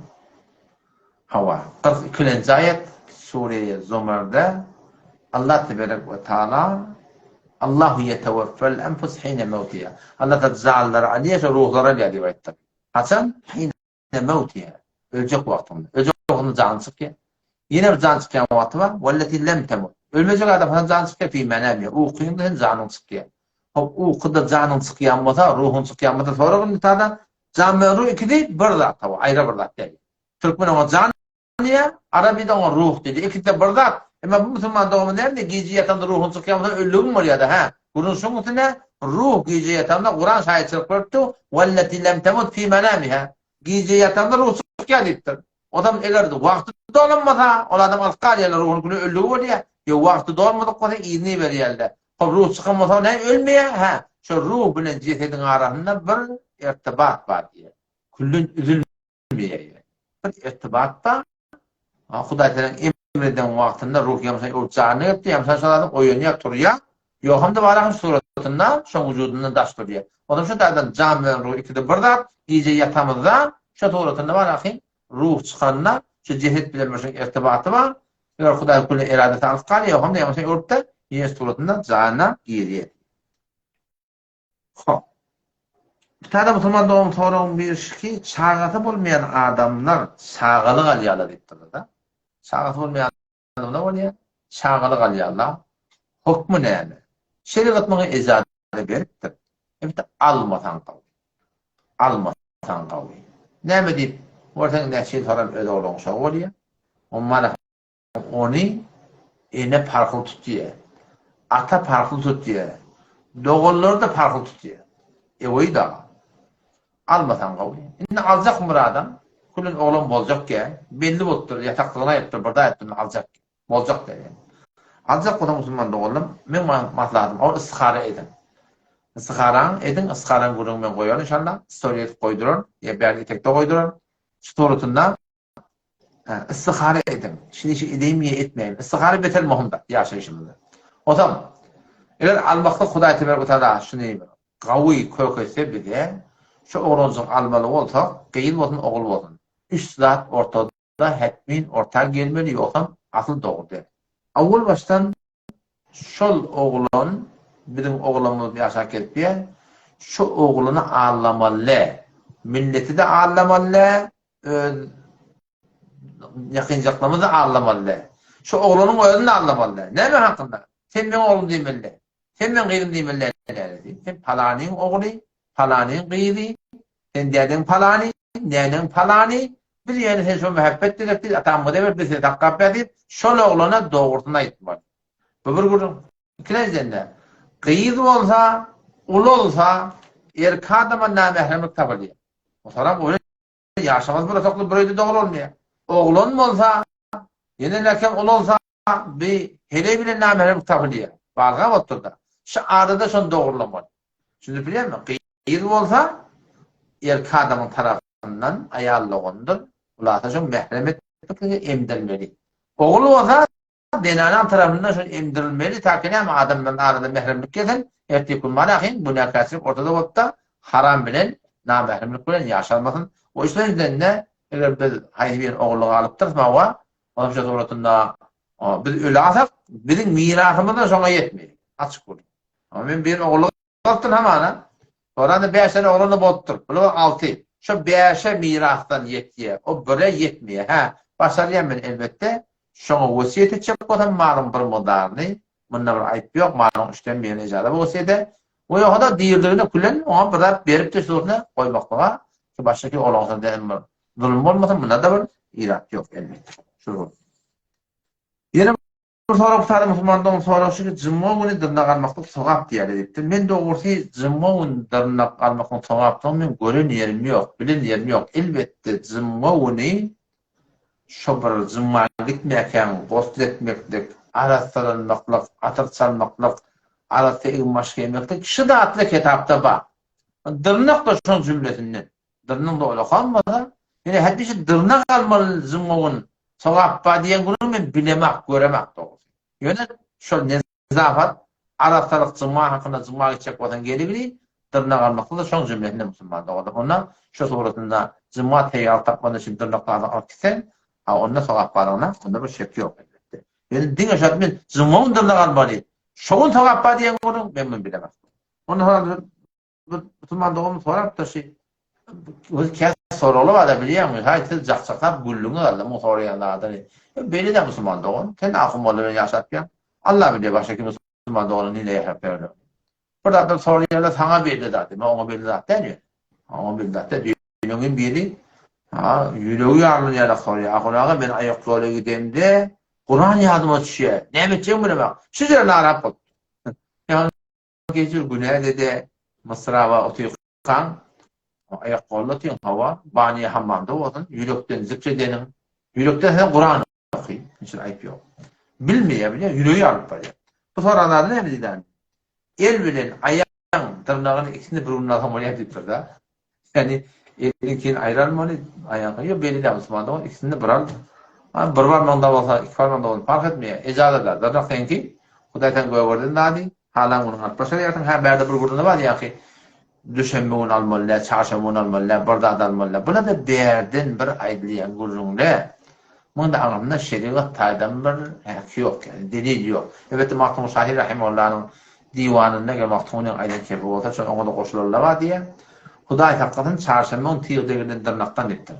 Hawa, 42-nji aýat Sure-i Zumerde Allah teberek we taala Allahu ýeteweffel enfus hine mewtiha. Allah taala janlary alýar, şo ruhlary alýar diýip aýtdyr. Haçan? Hine mewtiha. Öljek wagtynda. Öljek wagtynda jany çykýar. Ýene bir jan çykýan wagty bar. Welleti lem temut. Ölmejek adam haçan jany çykýar? Fi menamiha. Ukyňda hem janyň çykýar. Hop, ukuda janyň çykýan bolsa, ruhuň çykýan bolsa, sorag indi tada jan bilen ruh ikisi bir zat, hawa, aýra bir zat däl. Türkmen oňa jan diýýär, arabi-de oňa ruh diýdi. Ikisi-de bir zat. Emma bu musulman dogany näme diýýär? Gije ýatanda ruhuň çykýan bolsa öldügiň bolýar-da, hä? Gürrüň şuň üstüne, ruh gije ýatanda Kuran şaýatçylyk beripdi, Welleti lem temut fi menamiha. Gije ýatanda ruh çykýar diýipdir. Onsoň eger wagty dolanmasa, ol adam alyp galýarlar ruhuny küle öldügi bolýar. Ýa wagty dolmadyk bolsa yzyna iberýärler. Hop ruh çykan bolsa näme ölmeýär? Hä, şo ruh bilen jesediň arasynda bir irtibat bar diýýär. Külden üzül berýär. Bir irtibat bar. Hudaý seniň emr eden wagtynda ruh ýa ol janyna gelipdir, ýa şol adam oýanýar, turýar. Ýok hem-de bar hem suratynda, şoň wujudyndan daş durýar. Ondan şu taýdan jan bilen ruh ikisi bir zat, gije ýatamyzda şo suratynda bar ahyn ruh çykanda şu jeset bilen bir şoň irtibaty bar. Eger Hudaý küle eradesi alyp galýar, ýok hem-de ýa şoň ölüpde, ýene suratynda janyna girýär. Hop. Bir täze musulman dogan soragyň biri şuki, çagasy bolmaýan adamlar çagalyk alýarlar diýipdirler-de. Çagasy bolmaýan adam näme bolýar? Çagalyk alýarlar. Hokmy näme? Şerigat muňa ejaza beripdir. Elbetde almasaň gowy. Almasaň gowy. Näme diýip, görseň näçe ýyl soram öz ogluň şo bolýar. Umuman Ony ene parhly tutýar, ata parhly tutýar, doganlary-da parhly tutýar. Eweý dagy. Almasaň gowy. Indi aljak bir adam, külen oglan boljak gä, belli bolupdyr, ýataklygyny aýypdyr, bir zat aýypdyr, aljak. Boljak däl ýaly. Aljak bolsaň musulman doganlarym, meň maslahatym, ol istihara ediň. Istiharaňy ediň, istiharaň gürrüňini men goýaryn inşallah, story edip goýduraryn, ýa bärde etekde goýduraryn. Şu suratynda Istihara ediň. Şuny işi edeýinmi ýa etmeýinmi? Istihara beter möhüm zat ýaşaýşymyzda. Onsoň, eger almaklyk Hudaý tebarek we taala şuny gawy kök etse bize, şu oglanjygy almaly bolsak, gyz bolsun, ogul bolsun, üç zat ortada hetmin orta gelmeli, ýogsam asyl dogry däl. Owal başdan Şol oglan biziň oglanymyz ýaşap gelipýä, şu oglany allamaly dä. Milleti-de allamaly dä, öz ýakynjaklarymyzy-da allamaly dä. Şu oglanyň özüni-de allamaly dä. Näme hakynda? Sen meň oglum diýmeli dä. Sen meň gyzym diýmeli dä näme? Sen palanyň ogly, palanyň gyzy, sen dädeň palany, näneň palany. Biz ýöne sen şo mähebbet gerek diýip, atamyza ber, biz seni saklap ber diýip, şol oglana dogrusyny aýtmaly. Bu bir gürrüň. Ikinjiden-de, gyz bolsa, ulalsa, erkek adama nämähremlik tapylýar. Otaram oýun ýaşamaz bir otakda bir öýde dogry bolmaýar. Oglan bolsa, ýene näkem ulalsa, bi heleý bilen nämähremlik tapylýar. Barga bolupdyr-da. Şu arada şony dogrulamaly. Düşünip bilýärmi? Gyz bolsa, erkek adamyň tarapyndan aýal dogandyr. Ulalsa şoň mährem etmeklige emdirmeli. Ogul bolsa, Zenanaň tarapyndan şol emdirilmeli ta ki näme adam bilen arada mähremlik gelsin, ertir gün marahyň günäkärçilik ortada bolupda haram bilen namähremlik bilen ýaşalmasyn. O üçlenjidende eger biz haýsy birini ogullyga alypdyrys mawa onuň şo suratynda biz ölasak biziň mirasymyzda şoňa ýetmeýär. Açyk gürrüň. Men birini ogullyga Bolupdyr hamana. Soranda bäş sany oglany bolupdyr. Bular alty. Şo bäşe mirasdan ýetýä. O bire ýetmeýä. Hä, başarýan men elbetde. Şoňa wesýet etjek bolsam malyň bir mukdaryny, munda bir aýyp ýok, malyň üçden birini ejaza bu wesýete. O ýoga-da diriligine külen oňa bir zat berip-de şuny goýmaklyga şu başdaky oglansyz däl bir zulum bolmasyn, munda-da bir irat ýok elbetde. Şu. Ýene Bir sorag sary musulman dogan sorag şu ki jumga güni dyrnak almaklyk sogap diýýärler diýipdir. Men dogrusy jumga güni dyrnak almaklygyň sogapdygyny men gören ýerim ýok, bilen ýerim ýok. Elbetde jumga güni şo bir jumga gitmäkäň gosl etmeklik, arassalanmaklyk, atyr çalmaklyk, arassa egin-baş geýmeklik şu zatlar kitapda bar. Dyrnak-da şoň jümlesinden. Dyrnyň doly okalmasa, ýöne hädişi dyrnak almaly jumga gün sogap bar diýen gününi men bilemak, göremak dogrusy. Ýöne şol nezafat, arassalyk juma hakynda juma gitjek bolsaň geligini dyrnak almakda-da şoň jümlesinde musulman doganlar. Onda şu suratynda juma teýýarlyk tapmadan üçin dyrnak zadyny alyp gitseň, ha onda sogap barlygyna onda bir şek ýok elbetde. Ýöne diňe şo men juma gün dyrnak almaly, şo gün sogap bar diýen günüň men muny bilemak. Onda Bir musulman doganymyz sorapdyr şi Öz käs soragly bar-da bilýäňmi? Haý siz jakjaklap güldüňiz alla muň soraýan zadyny. E beýle-dä musulman dogan. Sen ahun molla bilen ýaşap ýaň. Alla bilýär başga kim musulman doganyň nile ýaşap ýörendigini. Bir zatlar soraýarlar saňa belli zat. Emma oňa belli zat däl ýöne. Oňa belli zat däl. Düýnüň biri ha ýüregi ýarylan ýaly soraýar. Ahun aga men aýak ýola gidemde Kuran ýadyma düşýär. Näme etjegimi bilemok. Şu ýere narahat bolupdyr. Geçir günä-de-de Mysraba otyrkaň, aýak-golda otyň, hawa, banýa hammamda bolsun, ýürekden zikr edeniň, ýürekden sen Kuran oky, hiç bir aýyp ýok. Bilmeýär, bilýär, ýüregi ýarylyp barýar. Bu soran zady näme diýdän? El bilen aýagyň dyrnagyny ikisini bir günde alsaň bolýar diýipdir-de. Ýagny eliňkini aýralmaly, aýagyňky ýok, beýle däl musulman dogan, ikisini bir al. A bir barmagyňda bolsa, iki barmagyňda bolsa parh etmeýär. Ejaza-da, dyrnak seňki, Hudaý saňa gögerden zady, halan günüň alyp başarýarsyň. Hä, bärde bir gürrüň bar, ýaňky düşenbe güni almaly däl, çarşenbe güni almaly däl, bir zat almaly däl. Bular-da bärden bir aýdylýan gürrüňler. Munuň-da aňyrsynda şerigat taýdan bir häki ýok, ýagny delil ýok. Elbetde Magtymguly şahyr rahimahullanyň Diwanynda eger Magtymgulyň aýdan kepi bolsa, şol oňa-da goşularlar bar diýýär. Hudaý saklasyn, çarşenbe güni tyg degrilen dyrnakdan diýipdir.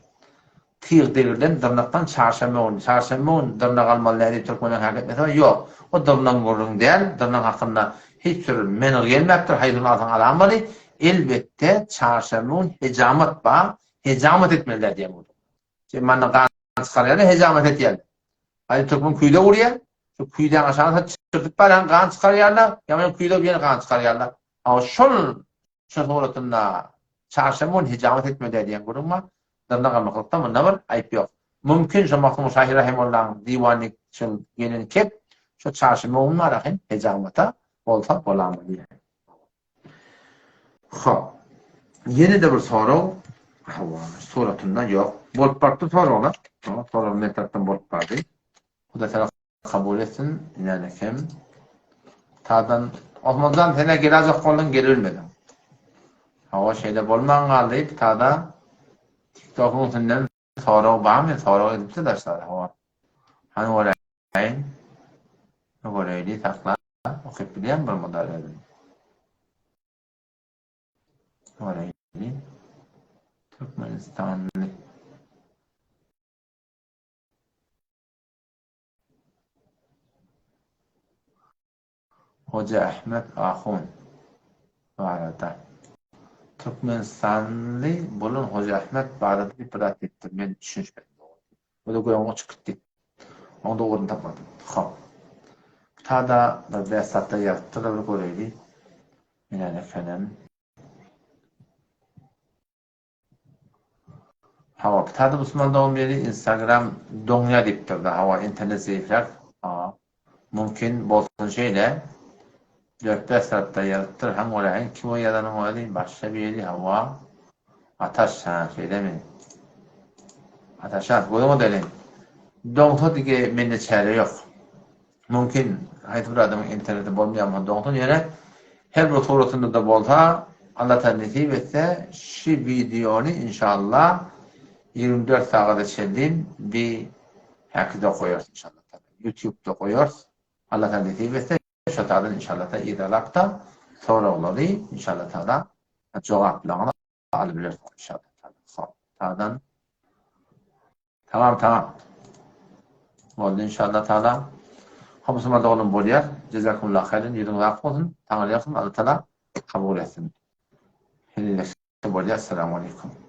Tyg degrilen dyrnakdan çarşenbe güni, çarşenbe güni dyrnak almaly däl diýip türkmenleriň häki etmesi bar. Ýok, o dyrnagyň gürrüňi däl, dyrnak hakynda hiç bir menyg gelmäpdir, haýsy gün alsaň alamaly. Elbetde, çarşenbe güni hejamat bar, hejamat etmeli däl diýen gürrüň. Şeýmanda gan çykarýarlar, hejamat etýärler. Haýsy türkmen küýze urýar, şu küýzäň aşagyna çyrtyp barýan gan çykarýarlar, ýa küýze ýene gan çykarýarlar. A şol şu suratynda çarşenbe gün hejamat etmeli diýen gürrüň bar. Dyrnak almaklykda munda bir aýyp ýok. Mümkin şo Magtymguly şahyr rahimullaň diwany şol gelen kep şo çarşenbe gün bar ahyn hejamata bolsa bolamaly diýen. Hop. Ýene-de bir sorag. Hawa, suratynda ýok. Bolup barypdyr soraglar. Sorag men tarapdan bolup bardy. Hudaý tagala kabul etsin. Ýöne kem. Tadan Osmanjan sen-ä gelajak bolduň, gelibilmediň. Hawa, şeýle bolman galdy. Tada TikTokyň üstünden sorag barmy? Sorag edipdir daşlar. Hawa. Hany göräýin. Göräýli sakla. Okyp bilýän bir mudar özüm. Göräýli. Türkmenistanly. Hoja Ahmet ahun barada. Türkmenistanly bolan Hoja Ahmet barada diýip bir zat diýipdir. Men düşünişmedim dogry. O-da göwün uçup gitdi. Oň dogryny tapmadym. Hop. Tada bir bäş satda ýazypdyr-da bir göreýli. Näme ekenem. Hawa, Pitada musulman dogan biri Instagram doňýa diýipdir-de, hawa, internet zeýifräk, hawa, mümkin bolsun şeýle, dört-bäş tarapda ýazypdyr, haň göräýiň, kim o ýazanyň özi, başga biri, hawa, Ataş, hä, şeýlemi? Ataşan, gözüňe deleýin. Doňsa dige mende çäre ýok. Mümkin, haýsy bir adamyň interneti bolmaýan bolsa doňsun, ýöne her bir suratynda-da bolsa, Allatagala nesip etse, şi wideony inşallah 24 sagada çenli bi häkide goýarys inşallah. Ýutubda goýarys. Allatagala nesip etse, şo taýdan inşallah yzarlap-da soraglary inşallah taala jogaplaryny alyp bilersiňiz inşallah taala. Hop, taýdan Tamam tamam. Boldy inşallah taala. Hop musulman doganym bolýar. Jezakumullah haýran ýüzüňiz ak bolsun. Taňry ýalkasyn Allah taala kabul etsin. Heleýleşse bolýar. Essalamu aleýkum.